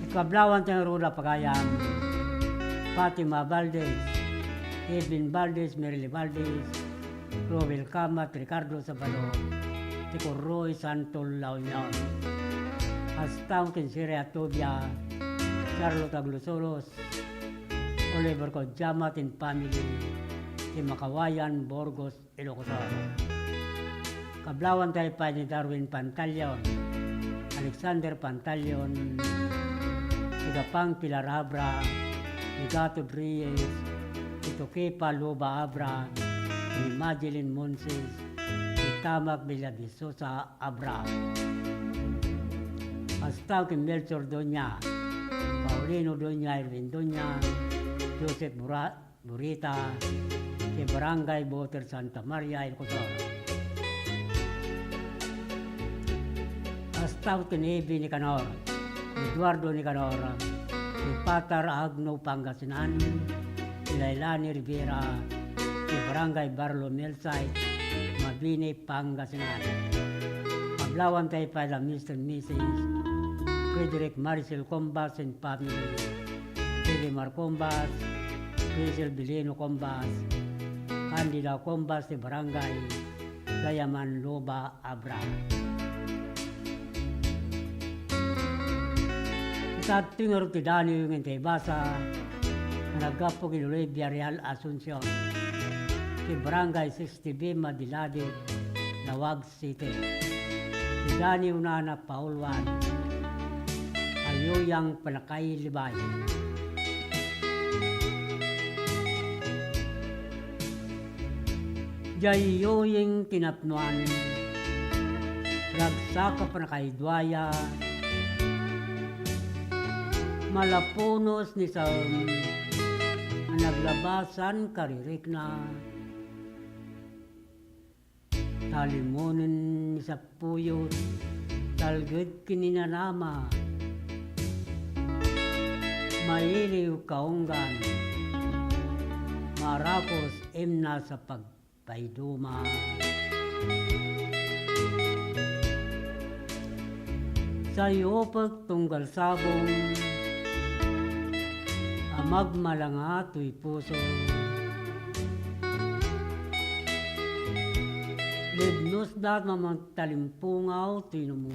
Iti kablawanta ngarud a pagayam, Fatima Valdez, Edwin Valdez, Merly Valdez, Roel Camat, Ricardo Sabado, ti Corroy, Santo, La Union. Hasta ken Sherry Atubia, Charlotte Aglusuros, Oliver Codiamat and family, ti Makawayan, Burgos, Ilocos Sur. Kablawanta pay ni Darwin Pantaleon, Alexander Pantaleon, ti Gapang Pilar Abra, ni Gatod Reyes, ti Tukipa Luba Abra, ni Madeline Monses, ni Tamak Villadisosa Abra. Hasta ken Melchor Doña, Paulino Doña, Erwin Doña, Joseph Bura-, Burita, ti Barangay Boter, Santa Maria, Ilocos Sur. Hasta ken Evi Nicanor, Eduardo Nicanor, ti Patar Agno, Pangasinan, ti Lailani Rivera, ti Barangay Barlo Millsite, Mabini, Pangasinan. Kablawanta pay la Mister and Missus Frederick Maricel Combas and family, Didimar Combas, Cecil Bilino Combas, Candida Combas ti Barangay Gayaman, Luba, Abra. Ita ti ngarud ti daniw nga intay basa nga naggapu ken Olivia Real Asuncion, ti Barangay sixty B, Madiladid, Laoag City. Ti daniwna a napauluan, Ayuyang Pannakailibay. Diay yuying ti napnoan, ragsak a pannakaiduaya, malapunos ni saem a naglabasan karirikna. Talimonen ni sappuyot, talged ken inanama. Mailiw kaunggan, marakos imna sa pag-, paiduma. Sayupek tunggal sabong a magmalanga toy puso. Libnosda nga mangtalimpungaw toy numo.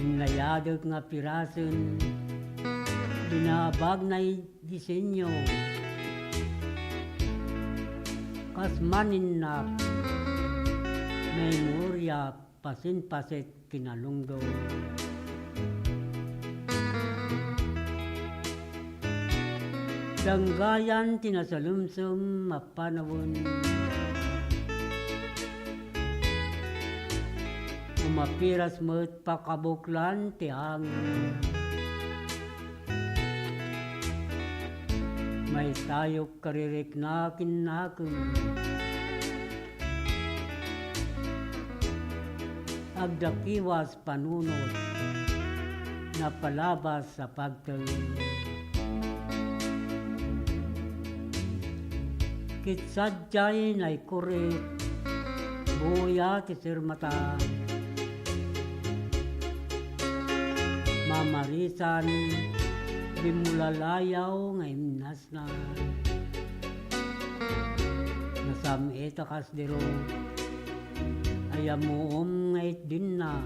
Innayadek nga pirasen, binabag na disenyo. Kas maninnak, memoria, pasinpasit, kinalungdo. Danggayan ti nasalemsem a panawen. Umapiras met pakabuklan ti angin. Maytayok karirikna ken nakem. Agdakiwas panunot, napalabas a pagteng. Ket sadiay naikurit, buya ti sirmata. Mamarisan, bimmulalayaw nga imnasna. Nasam-et a kasdero, ayammuom nga itdinna.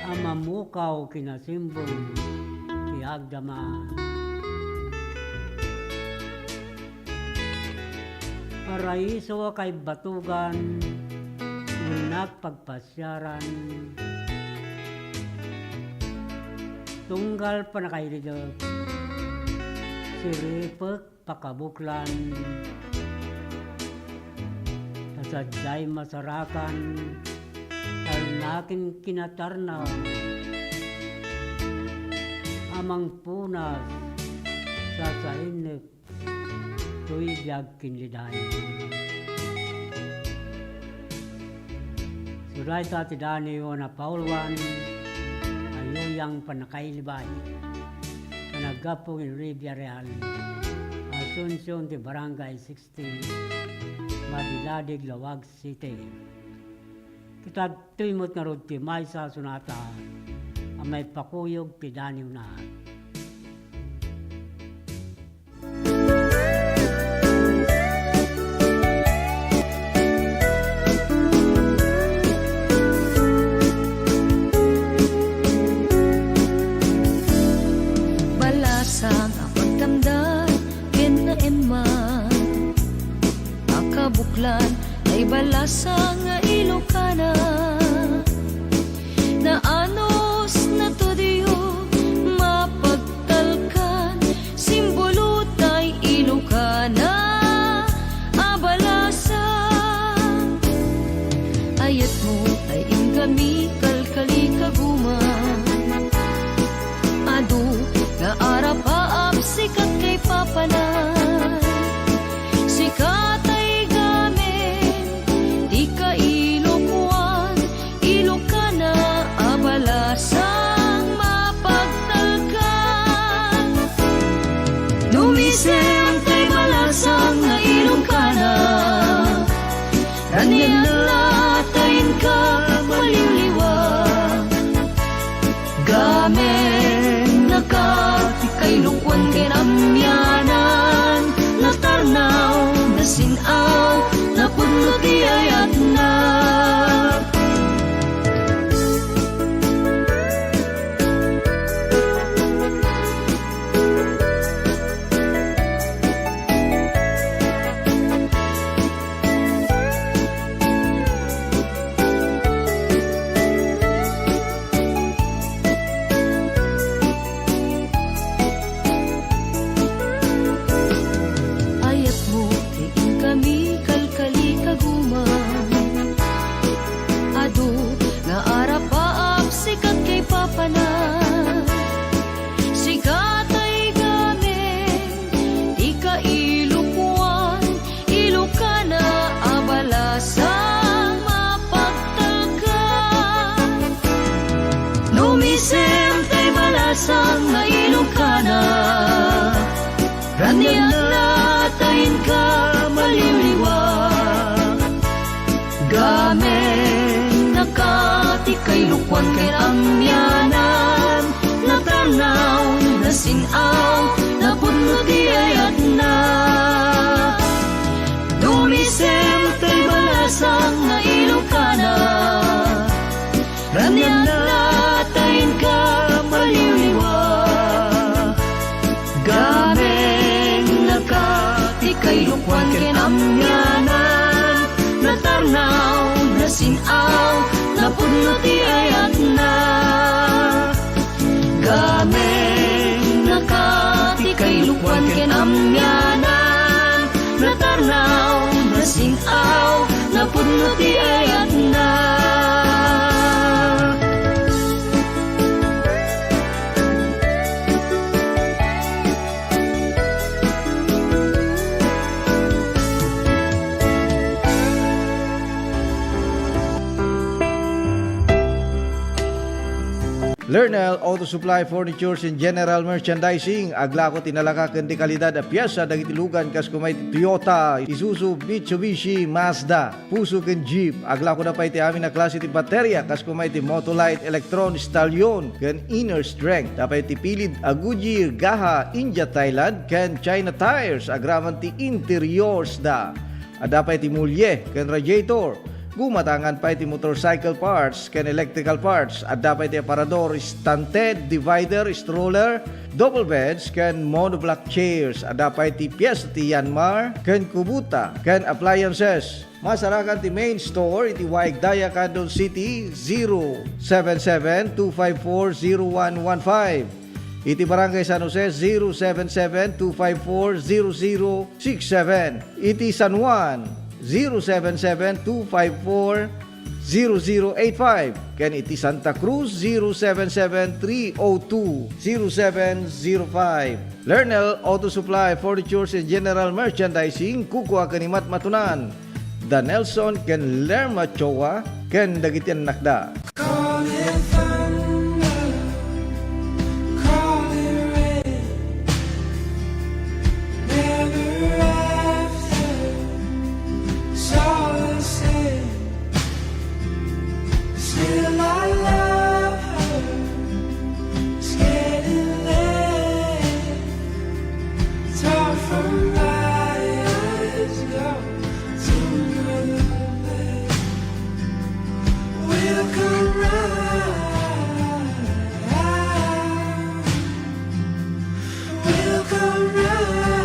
A mamukaw kinasimbol ti agdama. Paraiso a kaimbatugan, innak pagpasiaran. Tunggal pannakailidek, siripek pakabuklan. Ta sadiay masarakan, tarnaken kinatarnaw. A mangpunas, sasainnek, toy biag ken liday. Surayta ti Daniel a napauluan, ayuyang pannakailibay. Panaggapu ni Olivia Real, Asuncion ti Barangay sixty, Madiladig, Laoag City. Kitadtoy met ngarud ti maysa a sonata a maipakuyog ti daniwna. Balasang a pagtamdan ken naemma. Pakabuklan, naibalasang nga Ilokana. Naanus, natudio, mapagtalkan, simbolo tay Ilokana a balasang. Ayatmo tay inggami kalkalikaguma. Adu nga arapaap, sika tay papanay. Sika tay gamin ti kailokoan, Ilokana a balasang mapagtalkan. Numisem tay balasang nga Ilokana. Rangenna ta inka maliwliwa. Gamin naka ti kailokoan ken amianan. Natarnaw, nasin-aw, napudno ti ayatna. Nasin-aw, napudno ti ayatna. Dumisem tay balasang nga Ilocana. Raniatna tay inka maliwliwa. Gameng naka ti kailukuan ken amianan. Natarnaw, nasin-aw, napudno ti ayatna. Gameng naka ti kailukuan ken amianan. Natarnaw, nasin-aw, napudno ti ayatna. Lernel Auto Supply Furnitures and General Merchandising, aglako ti nalaka ken di kalidad a piesa dagiti lugan kas kumay ti Toyota, Isuzu, Mitsubishi, Mazda, Fuso ken Jeep. Aglako da pay ti amin a klase ti bateria kas kumay ti Motolite, Electron, Stallion, ken Inner Strength. Adda pay ti pilid a Goodyear, Gaha, India, Thailand, ken China tires agraman ti interiors da. Adda pay ti mulye ken radiator. Gumatangan pay ti motorcycle parts ken electrical parts. Adda pay ti aparador, stunted, divider, stroller, double beds, ken monoblock chairs. Adda pay ti piesta ti Yanmar ken Kubota ken appliances. Masarakan ti main store iti Waig Daya, Candon City, zero seven seven two five four zero one one five. Iti Barangay San Jose, zero seven seven two five four zero zero six seven. Iti San Juan, zero seven seven two five four zero zero eight five. Ken iti Santa Cruz, zero seven seven three oh two zero seven zero five. Lernel Auto Supply, Furnitures and General Merchandising, kukua ken ni Matmatunan, da Nelson ken Lerma Choa, ken dagiti annakda. Call it thunder, call it rain, never after, it's all the same. Still I love her. It's getting late. It's hard for my eyes to go to another place. We'll come round. We'll come round.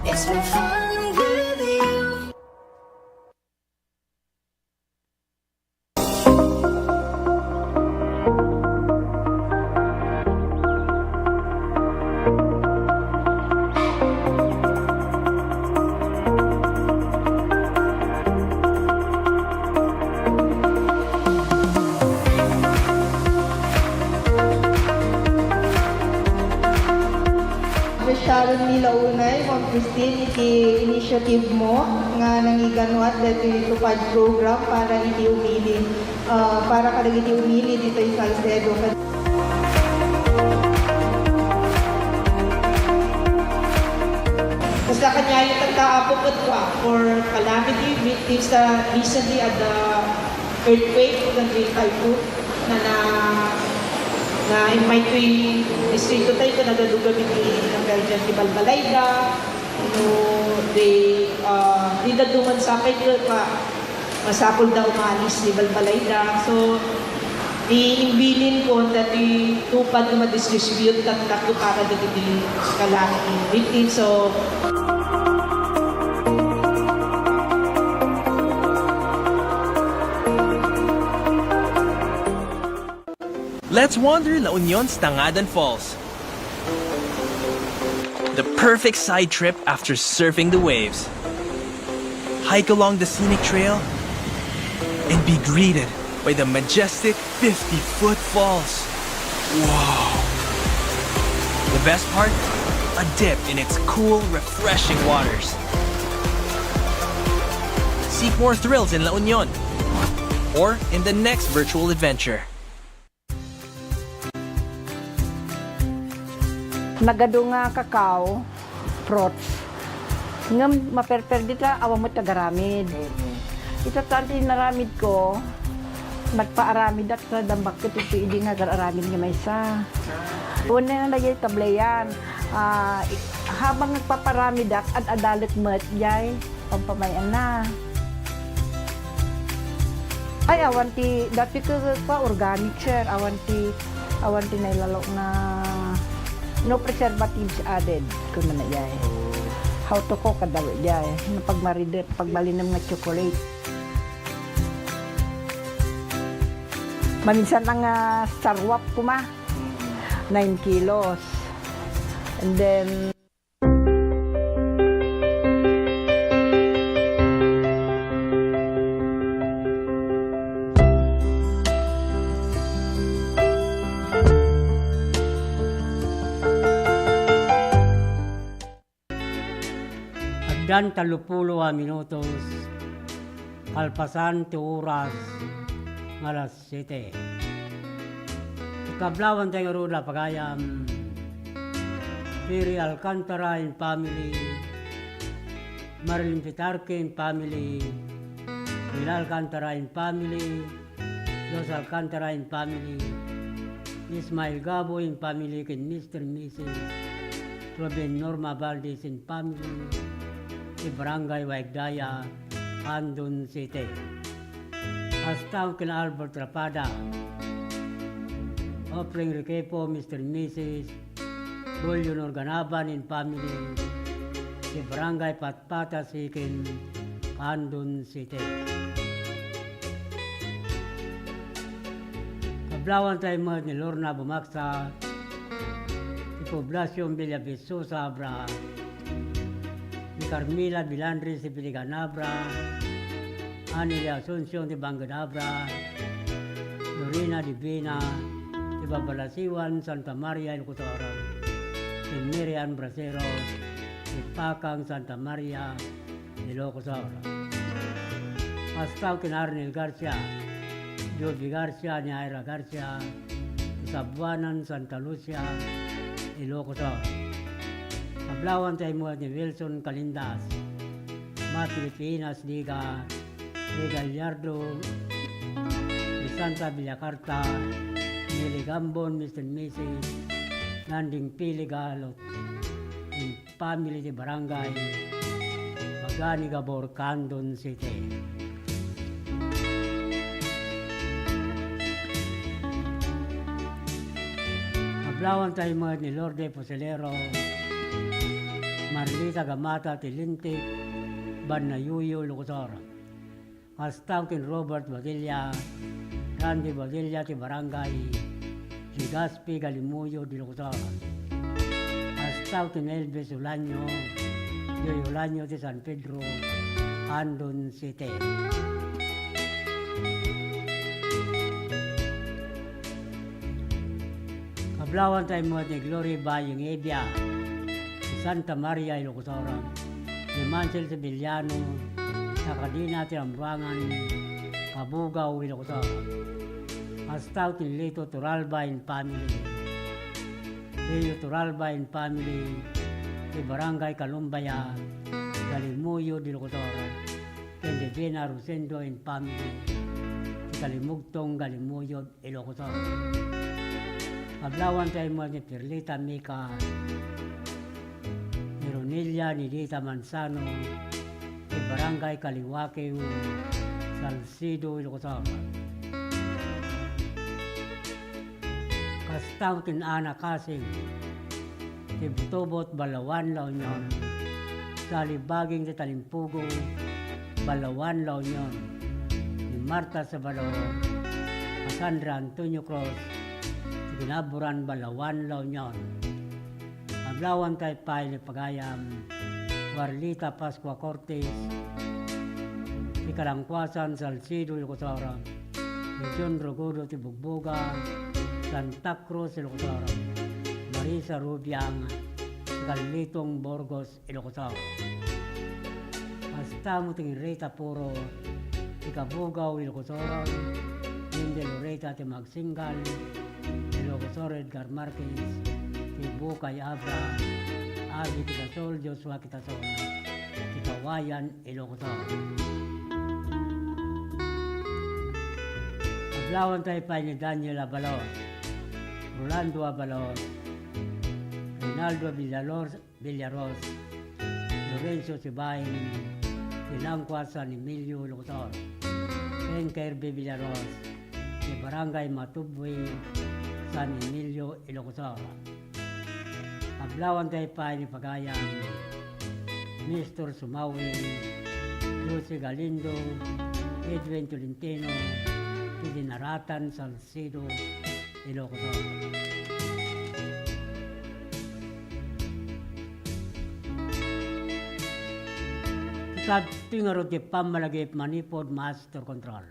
It's been fun with you. Sharon Mila Unay, Ma'am Christine, iti initiative mo nga nangiganuat daytoy tupad program para iti umili, ah, para kadagiti umili ditoy Salcedo. Kasla kaniayo tatta, Apo, ket for calamity victims ta recently adda earthquake ken ti typhoon na, na, na-invite toy distrito tayo ken nagadugaw iti nagkaidian ti balbalayda, no, the Dadduma sapay, di ba, masapul da umalis ti balbalayda. So, ti imbilin ko, dati tupad nga madistribute, taktak ko para dagiti kalaing. So, Let's wander La Union's Tangadan Falls. The perfect side trip after surfing the waves. Hike along the scenic trail and be greeted by the majestic fifty-foot falls. Wow! The best part? A dip in its cool, refreshing waters. Seek more thrills in La Union or in the next virtual adventure. Nagadu nga kakao, fruits. Ngem maperper dita, awan met agaramid. Mm. Ita tan ti inaramid ko, nagpaaramidak sa dambak ket iti idi nga agar-aramid nga maysa. Una nga dayay tableyan, ah, i-, habang nagpaparamidak, ad-adalek met jay. Pampamay-anna. Ay, awan ti, dati ko, ko organic, sir. Awan ti, awan ti nailalo nga no preservatives added, kunana jay. How to cook, kada jay. No pagmaride, pagbalinem nga chocolate. Maminsan ang, ah, sarwap kuma, nine kilos. And then, Agdan tallopulo a minutos, kalpasan ti oras nga alas siete. Ikablawanta ngarud a pagayam, Piri Alcantara and family, Marilyn Pitarque and family, Mila Alcantara and family, Los Alcantara and family, Ismael Gabo and family, ken Mister and Missus Ruben Norma Valdez and family, ti Barangay Waigdaya, Andon City. Kasta ken Albert Rapada, Opling Requepo, Mister and Missus Julio Norganaban and family, ti Barangay Patpata Sikin, Andon City. Kablawanta met ni Lorna Bumaksa, ti Poblacion Villavisosa, Abra, ni Carmela Bilandres ti Piligan, Abra, Anile Asuncion ti Bangked, Abra, Lorena Divina ti Babalasiwan, Santa Maria, Ilocos Sur, ken Mary Ann Braceros ti Pakang, Santa Maria, Ilocos Sur. Kasta ken Arnel Garcia, Joby Garcia, ni Ira Garcia, Sabuanan, Santa Lucia, Ilocos Sur. Kablawanta met ni Wilson Calindas, Ma Filipinas Liga, Ray Gallardo, Crisanta Villacarta, Nelly Gambon, Mister and Missus Nanding Piligalot, family ti Barangay Maganigabor, Andon City. Kablawanta met ni Lourdes Fusilero, Marlita Gamata ti Lintik, Banna Yuyo, Ilocos Sur. Kasta ken Robert Badilla, Randy Badilla ti Barangay Legazpi, Galimuyod, Ilocos Sur. Kasta ken Elvis Ulanio, Joy Ulanio ti San Pedro, Andon City. Kablawanta met ni Glory Baying Evia, ti Santa Maria, Ilocos Sur, ni Mansel Sevillano, Sakadina ti Ambuangan, Cabugao, Ilocos Sur. Kasta ken Lito Turalba and family. Leo Turalba and family, ti Barangay Kalumbaya, Galimuyod, Ilocos Sur. Ken Divina Rosendo and family, ti Kalimugtong, Galimuyod, Ilocos Sur. Kablawanta met ni Perlita Mica, ni Ronilla, ni Dita Manzano, ti Barangay Kaliwakew, Salcedo, Ilocos Sur. Kasta met ti Ana Kasing, ti Butobot, Balaoan, La Union, Salibaging ti Talimpugo, Balaoan, La Union, ni Marta Sabalo, Cassandra Antonio Cruz, ti Kinaburan, Balaoan, La Union. Adlawan tayo pay ni pagayam, Warlita Pascua Cortes, ti Kalangkuasan, Salcedo, Ilocos Sur, ni John Rogodo ti Bugboga, Santa Cruz, Ilocos Sur, Marisa Rubiang, ti Kalitong Burgos, Ilocos Sur. Kasta met ti Rita Puro, ti Kabugaw, Ilocos Sur, Linda Loreta ti Magsinggal, Ilocos Sur, Edgar Marquez, ti Bukay Abra, Abby Quitasol, Joshua Quitasol, ti Kawayan, Ilocos Sur. Adlawan tayo pay ni Daniel Abalos, Rolando Abalos, Rinaldo Villalor-, Villaros, Lorenzo Sibain, Ilangcua, San Emilio, Ilocos Sur, Ken Kirby Villaros, ti Barangay Matubwi, San Emilio, Ilocos Sur. Adlawan tayo pay ni pagayam, Mister Sumawin, Lucy Galindo, Edwin Tolentino, ti Dinaratan, Salcedo, Ilocos Sur. Ita ti ngarud ti pammalagip manipud master control.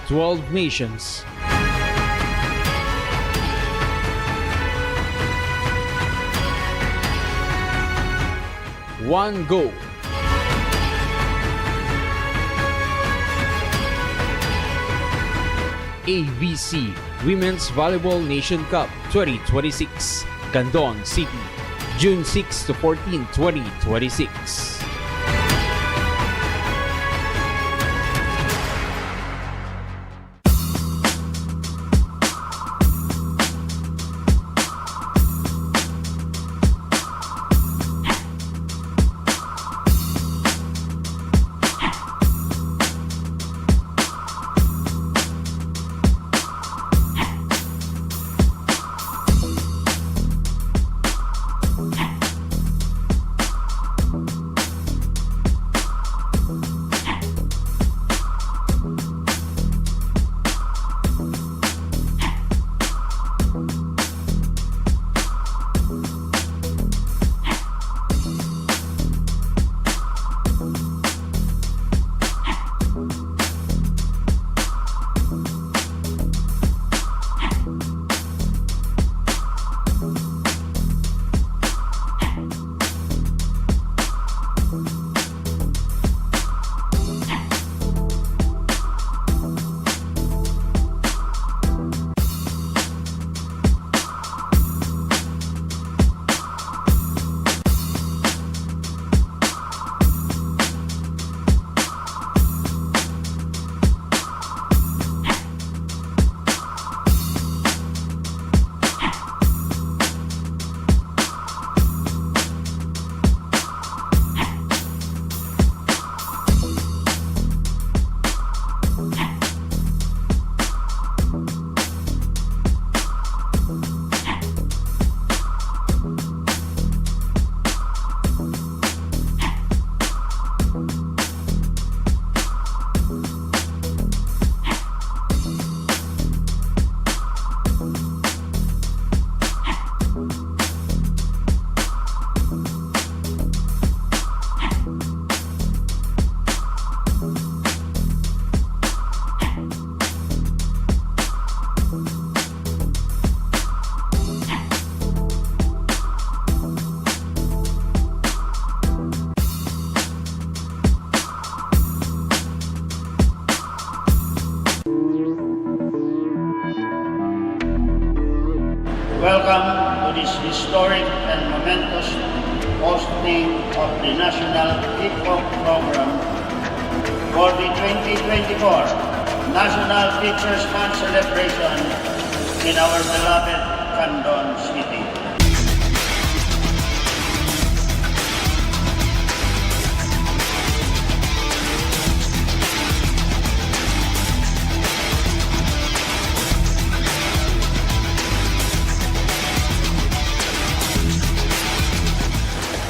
Twelve nations. One goal. A V C Women's Volleyball Nation Cup twenty twenty-six, Candon City, June six to fourteen, twenty twenty-six. National Hip Hop Program for the twenty twenty-four National Teachers' Month celebration in our beloved Candon City.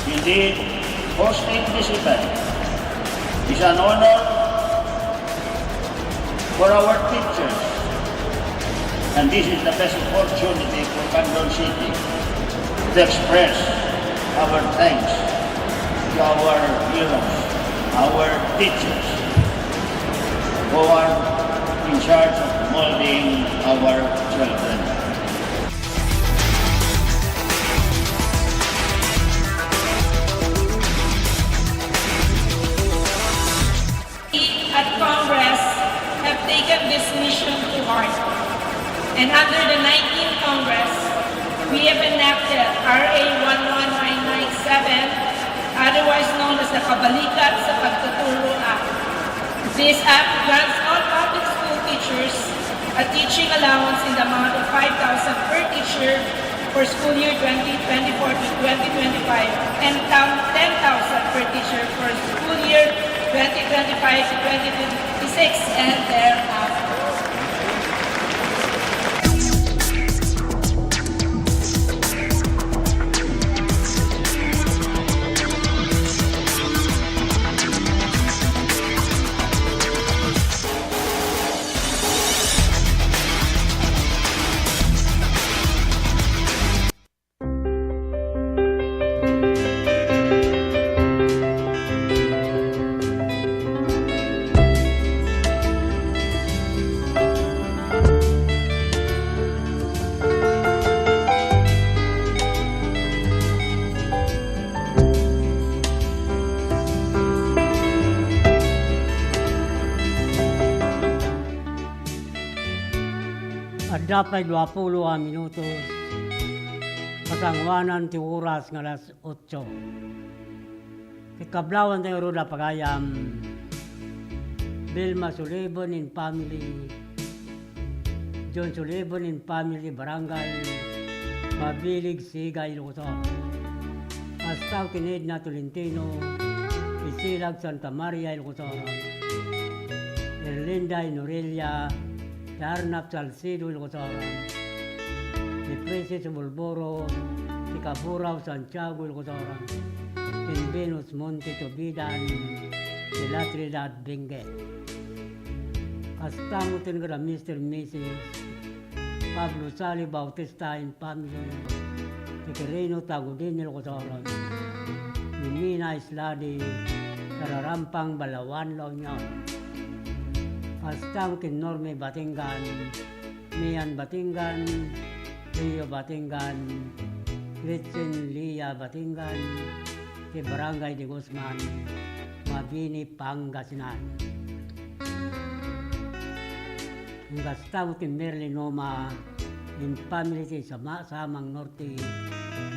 Indeed, hosting this event is an honor for our teachers, and this is the best opportunity for Candon City to express our thanks to our heroes, our teachers, who are in charge of molding our children. We at Congress have taken this mission to heart. And under the nineteenth Congress, we have enacted R A one one nine nine seven, otherwise known as the Kabalikat sa Pagtuturo Act. This act grants all public school teachers a teaching allowance in the amount of five thousand per teacher for school year twenty twenty-four to twenty twenty-five, and tam-, ten thousand per teacher for school year twenty twenty-five to twenty twenty-six and thereafter. Adda pay duapulo a minutos, pasanguanan ti oras nga alas otso. Ti kablawanta ngarud a pagayam, Vilma Sullivan and family, John Sullivan and family, Barangay Mabilig, Sigay, Ilocos Sur. Kasta ken ni Edna Tolentino, Isilag, Santa Maria, Ilocos Sur. Erlinda Inorelia, ti Arnap, Salcedo, Ilocos Sur. Ni Princess Bulboro, ti Kaburao, Santiago, Ilocos Sur. Ken Venus Monte Tubidan, ti La Trinidad, Benguet. Kasta met ken ni Mister Missus Pablo Sali Bautista and family, ti Quirino, Tagudin, Ilocos Sur. Ni Mina Isladi, Tararampang, Balaoan, La Union. Kasta met ken ni Norme Batingan, Mian Batingan, Rio Batingan, Gretchen Lia Batingan, ti Barangay de Guzman, Mabini, Pangasinan. Kasta met ken ni Merlin Noma and family, ti Sama-, Samang Norte,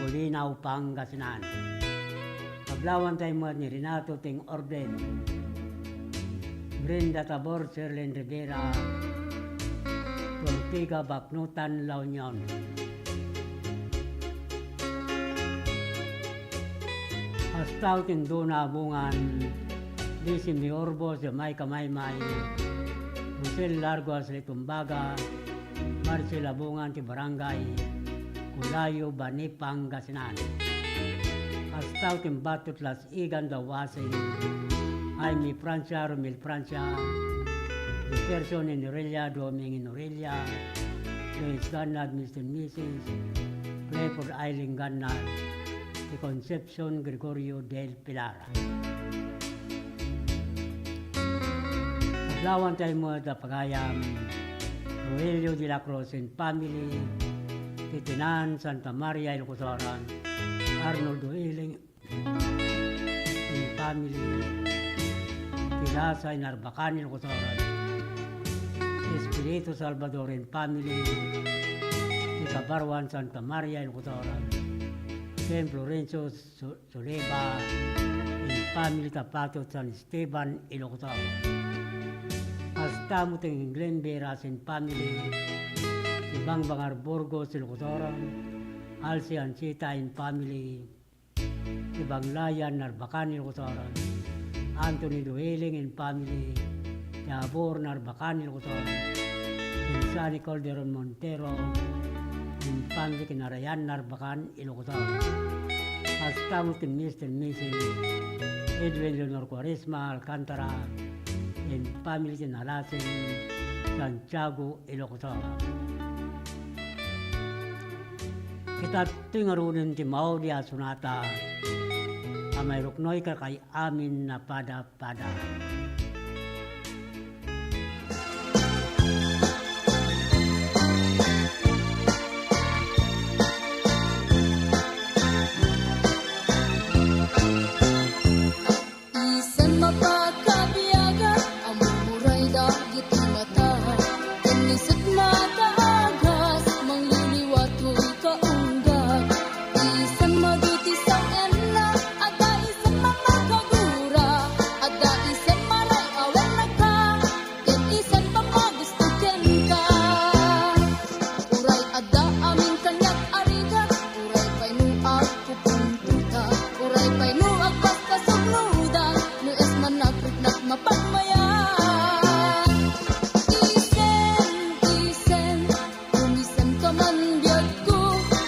Bolinao, Pangasinan. Kablawanta met ni Renato Ting Orden, Brenda Tabor, Sherlyn Rivera, Ortega, Bacnotan, La Union. Kasta met ken ni Dona Abungan, Desi Miorbo, Jamaica Maymay, Rosel Largo, Ashley Tumbaga, Marcel Abungan, ti Barangay Culayo, Bani, Pangasinan. Kasta met ken ni Batot Las Igan, Dawasing, Jaime Francia, Romel Francia, Jefferson Inorelia, Doming Inorelia, Luis Gannad, Mister Missus Clifford Eileen Gannad, ti Concepcion Gregorio del Pilar. Kablawanta met a pagayam, Rogelio de la Cruz and family, ti Tinan, Santa Maria, Ilocos Sur, Arnoldo Iling and family, ti Lasa, Inarbacan, Ilocos Sur, Espiritu Salvador and family, ti Kabaruan, Santa Maria, Ilocos Sur, San Florencio, Su-, Suleba, family Tapatot San Esteban, Ilocos Sur. Kasta met ti Glenn Veras and family, ti Bangbangar Burgos, Ilocos Sur, Alce Ancheta and family, ti Banglayan, Narbacan, Ilocos Sur, Anthony Duhiling and family, ti Abor, Narbacan, Ilocos Sur, and Sunny Calderon Montero and family, Kinarayan, Narbacan, Ilocos Sur. Kasta met ti Mister and Missus Edwin Leonor Cuaresma Alcantara and family ti Nalasen, Santiago, Ilocos Sur. Ita datoy ngaruden ti maudi a sonata a mairuknoy kadakay amin a pada-pada. Isem a pakabiagat, ammom uray dagiti mata. Ken isut makaagas, mangliliwa toy kaunggat. Isem adu ti sawenna, adda isem a makagura, adda isem a ray-awenna ka. Ken isem a magusto kenka. Uray adda amin kaniak a rigat, uray pay no agpupuntutak, uray pay no agpaspasugnodak, no isem a nagriknak mapagmayat. Isem, isem, umisemka man biagko,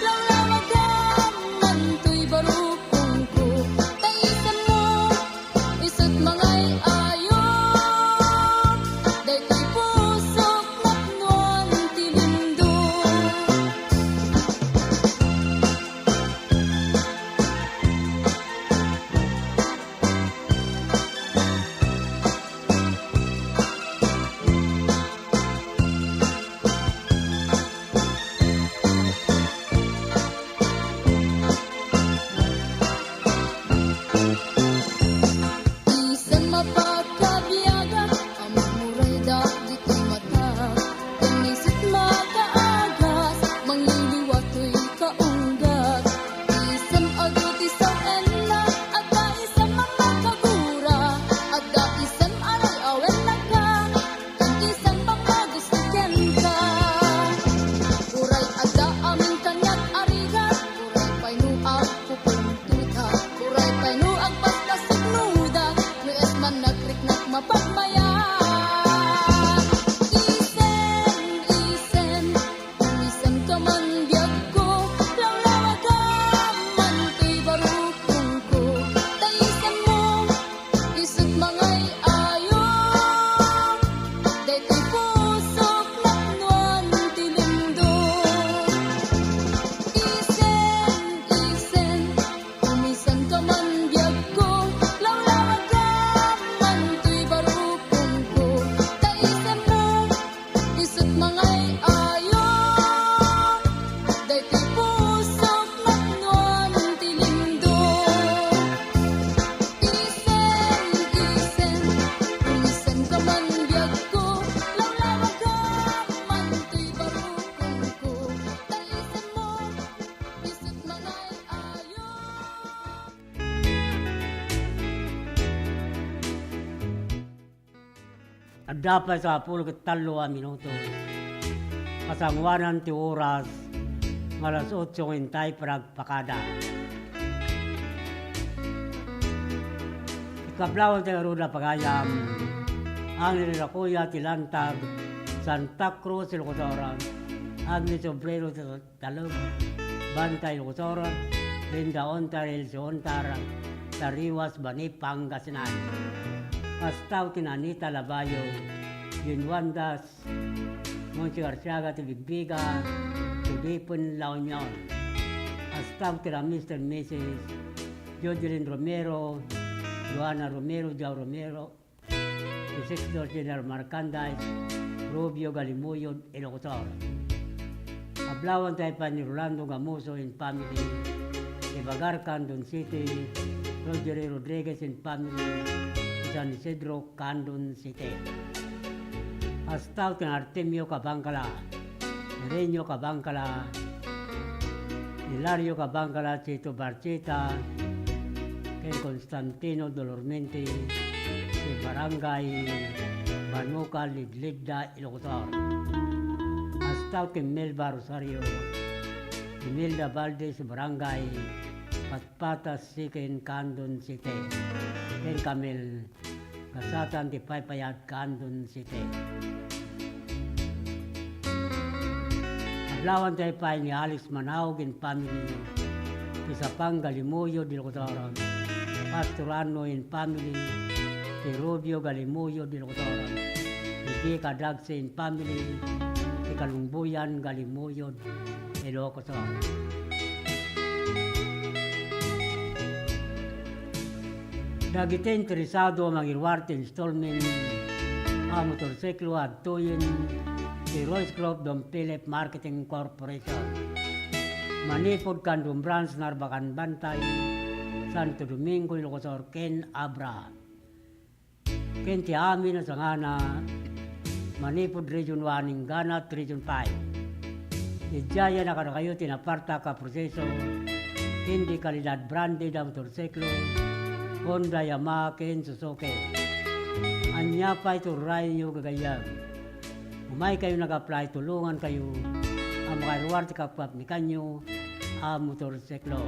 lawlawagam man toy barukongko, ta isemmo, isut mangay-ayo, daytoy pusok napnoan ti lindong. Isem a pakabiagat, ammom uray dagiti mata. Ken isut makaagas, mangliliwa toy kaunggat. Isem adu ti sawenna, adda isem a makagura, adda isem a ray-awenna ka. Ken isem a magusto kenka. Uray adda amin kaniak a rigat, uray pay no agpupuntutak, uray pay no agpaspasugnodak, no isem a nagriknak mapagmayat. Isem, isem, umisemka man biagko, lawlawagam man toy barukongko, ta isemmo, isut mangay-ayo, daytoy pusok napnoan ti lindong. Isem, isem, umisemka man biagko, lawlawagam man toy barukongko, ta isemmo, isut mangay-ayo, daytoy pusok napnoan ti lindong. Isem, isem, umisemka man biagko, lawlawagam man toy barukongko, ta isemmo, isut mangay-ayo. Adda pay sapul ket tallo a minuto. Kasangoanan ti oras nga alas otso nga intay panagpakada. Ikablawan ti ngarud a pagayam, Angel Racoya ti Lantag, Santa Cruz, Ilocos Sur, Agnes Obrero ti Talog, Bantay, Ilocos Sur, Linda Ontar, Elsie Ontar, Tariwas, Bani, Pangasinan. Kasta met ken Anita Labayo, Jean Wandas, Monsi Garciaga ti Bigbiga, Tudipen, La Union. Kasta met ken Mister and Missus Jodelin Romero, Joanna Romero, Joe Romero, ti Sixth Floor General Merchandise, Rubio, Galimuyod, Ilocos Sur. Ablawan tayo pa ni Rolando Gamuso and family, ti Bagar, Candon City, Rogeri Rodriguez and family, ti San Isidro, Candon City. Kasta met ken Artemio Cabangcala, Renyo Cabangcala, Hilario Cabangcala, Chito Barchita, ken Constantino Dolormente ti Barangay Banucal, Lidlidda, Ilocos Sur. Kasta ken Melba Rosario, Imelda Valdez, Barangay Patpatas, Siquem, Candon City, ken Camel Gasatan ti Paypayat, Candon City. Adlawan tayo pay ni Alex Manaog and family, ti Sapang Galimuyod, Ilocos Sur, Pastor Ano and family, ti Rubio Galimuyod, Ilocos Sur, ti Vica Dagse and family, ti Kalungbuyan Galimuyod, Ilocos Sur. Dagiti interesado a mangiruar ti installment a motorsiklo, adtoyen ti Royce Group Don Philip Marketing Corporation. Manipud Candon Branch, Narbacan Bantay, Santo Domingo, Ilocos Sur, ken Abra. Ken ti amin a sangana, manipud Region one inggana ti Region five. Idiay a kadakayo ti napartak a proseso ken di kalidad branded a motorsiklo, Honda, Yamaha, ken Suzuki. Ania pay ti urayyo, gagayyem? Umaykayo nag-apply, tulongankayo a makairuar ti kapkapnikanyo a motorsiklo.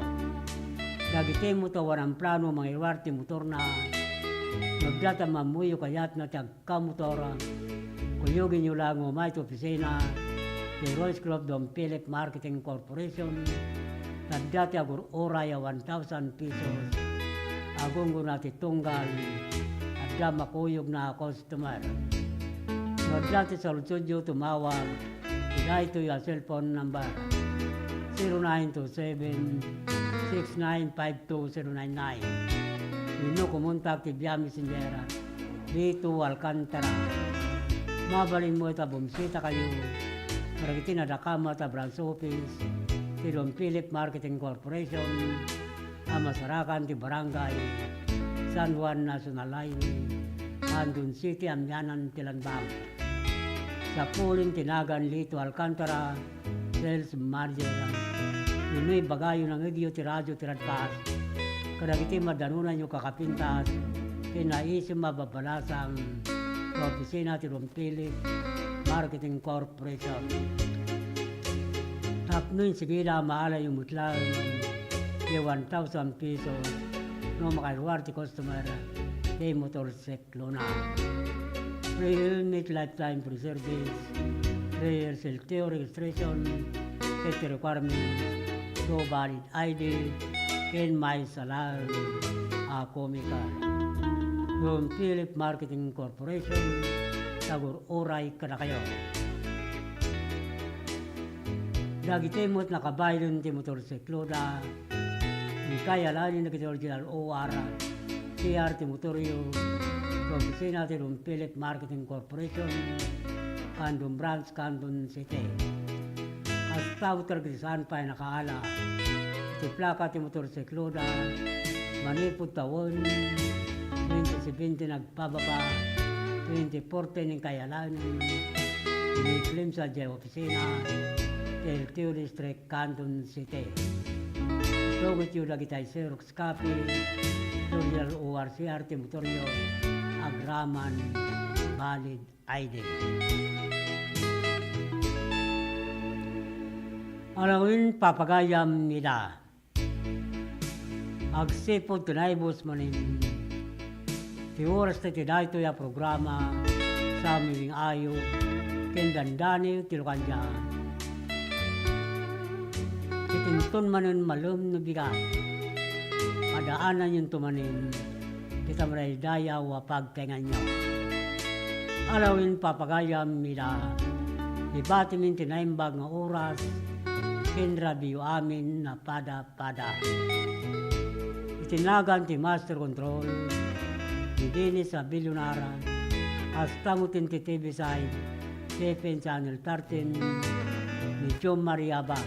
Dagiti met a awan plano a mangiruar ti motorna, no adda ti ammoyo kayatna ti agkamotor, kuyogenyo laeng nga umay ti opisina ti Royce Group Don Philip Marketing Corporation, ta adda ti agur-uray a one thousand pesos. Agunggona ti tunggal, adda makuyogna a customer. No adda ti saludsodyo, tumawag iti daytoy a cellphone number, zero nine two seven, six nine five two zero nine nine. Wenno kumontak ti via Messenger, Lito Alcantara. Mabalin met a bumisitakayo kadagiti nadakamat a branch office ti Don Philip Marketing Corporation a masarakan ti Barangay San Juan National Highway, Candon City, amianan ti landmark. Sapulen ti nagan Lito Alcantara, sales manager. Wenno ibagayo, nangegyo ti radio ti Radpas kadagiti madanonanyo kakapintas ken naisem a babalasang ti opisina ti Don Philip Marketing Corporation. Tapno insigida, maalayo met laeng ti one thousand pesos no makairuar ti customer ti motorsiklona. Free helmet, lifetime free service, free L T O registration, ket ti requirements, two valid I D, ken maysa laeng a comic card. Don Philip Marketing Corporation, agur-uray kadakayo. Dagiti met nakabaylen ti motorsikloda, inkay alaenen dagiti original O R, C R ti motoryo, iti opisina ti Don Philip Marketing Corporation, Candon Branch, Candon City. Kasta met kadagiti saan pay nakaala iti plaka ti motorsikloda, manipud tawen twenty seventeen agpababa, twenty fourteen inkay alaenen, ini-claim sadiay opisina ti L T O District, Candon City. Sugityo dagiti Xerox copy, original O R, C R ti motoryo, agraman valid I D. Alawen, papagayam ida. Agsipud ti naibus manen ti oras ti daytoy a programa, sa miwing-ayo ken dandani ti lukandian. Itinton manen malem no bigat, padaananyonto manen ti ta madaydayaw a pagtaenganyo. Alawen, papagayam ida, ibatimin ti naimbag nga oras ken radioyo amin a pada pada. Iti nagan ti Master Control, ni Dennis Abilionar, kasta met ti T V side, T P N Channel thirteen, ni John Maria Abad.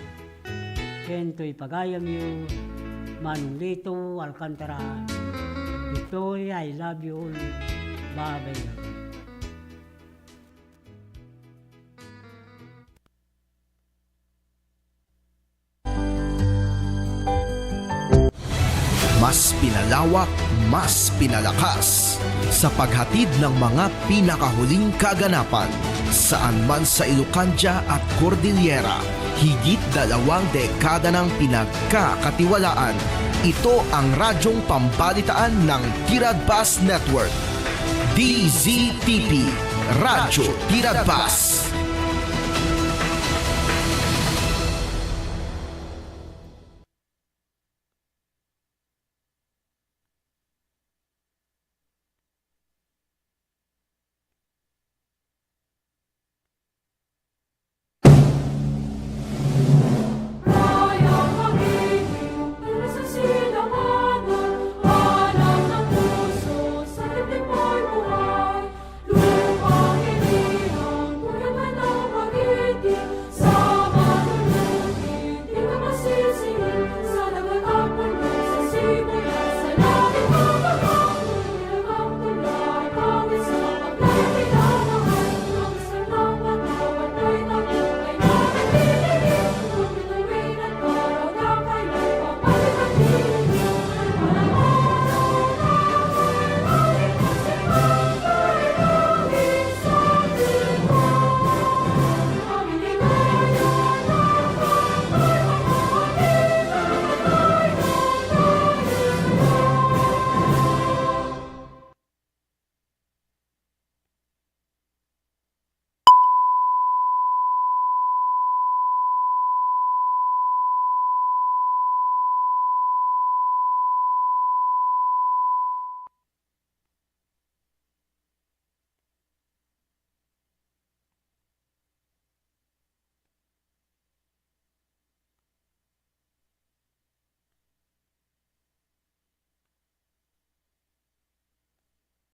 Ken toy pagayamyo, Manong Lito Alcantara, ditoy, I love you all. Bye-bye. Mas pinalawak, mas pinalakas sa paghatid ng mga pinakahuling kaganapan. Saan man sa Ilocandia at Cordillera, higit dalawang dekada nang pinagkakatiwalaan. Ito ang radyong pambalitaan ng Tiradpas Network. D Z T P, Radyo Tiradpas.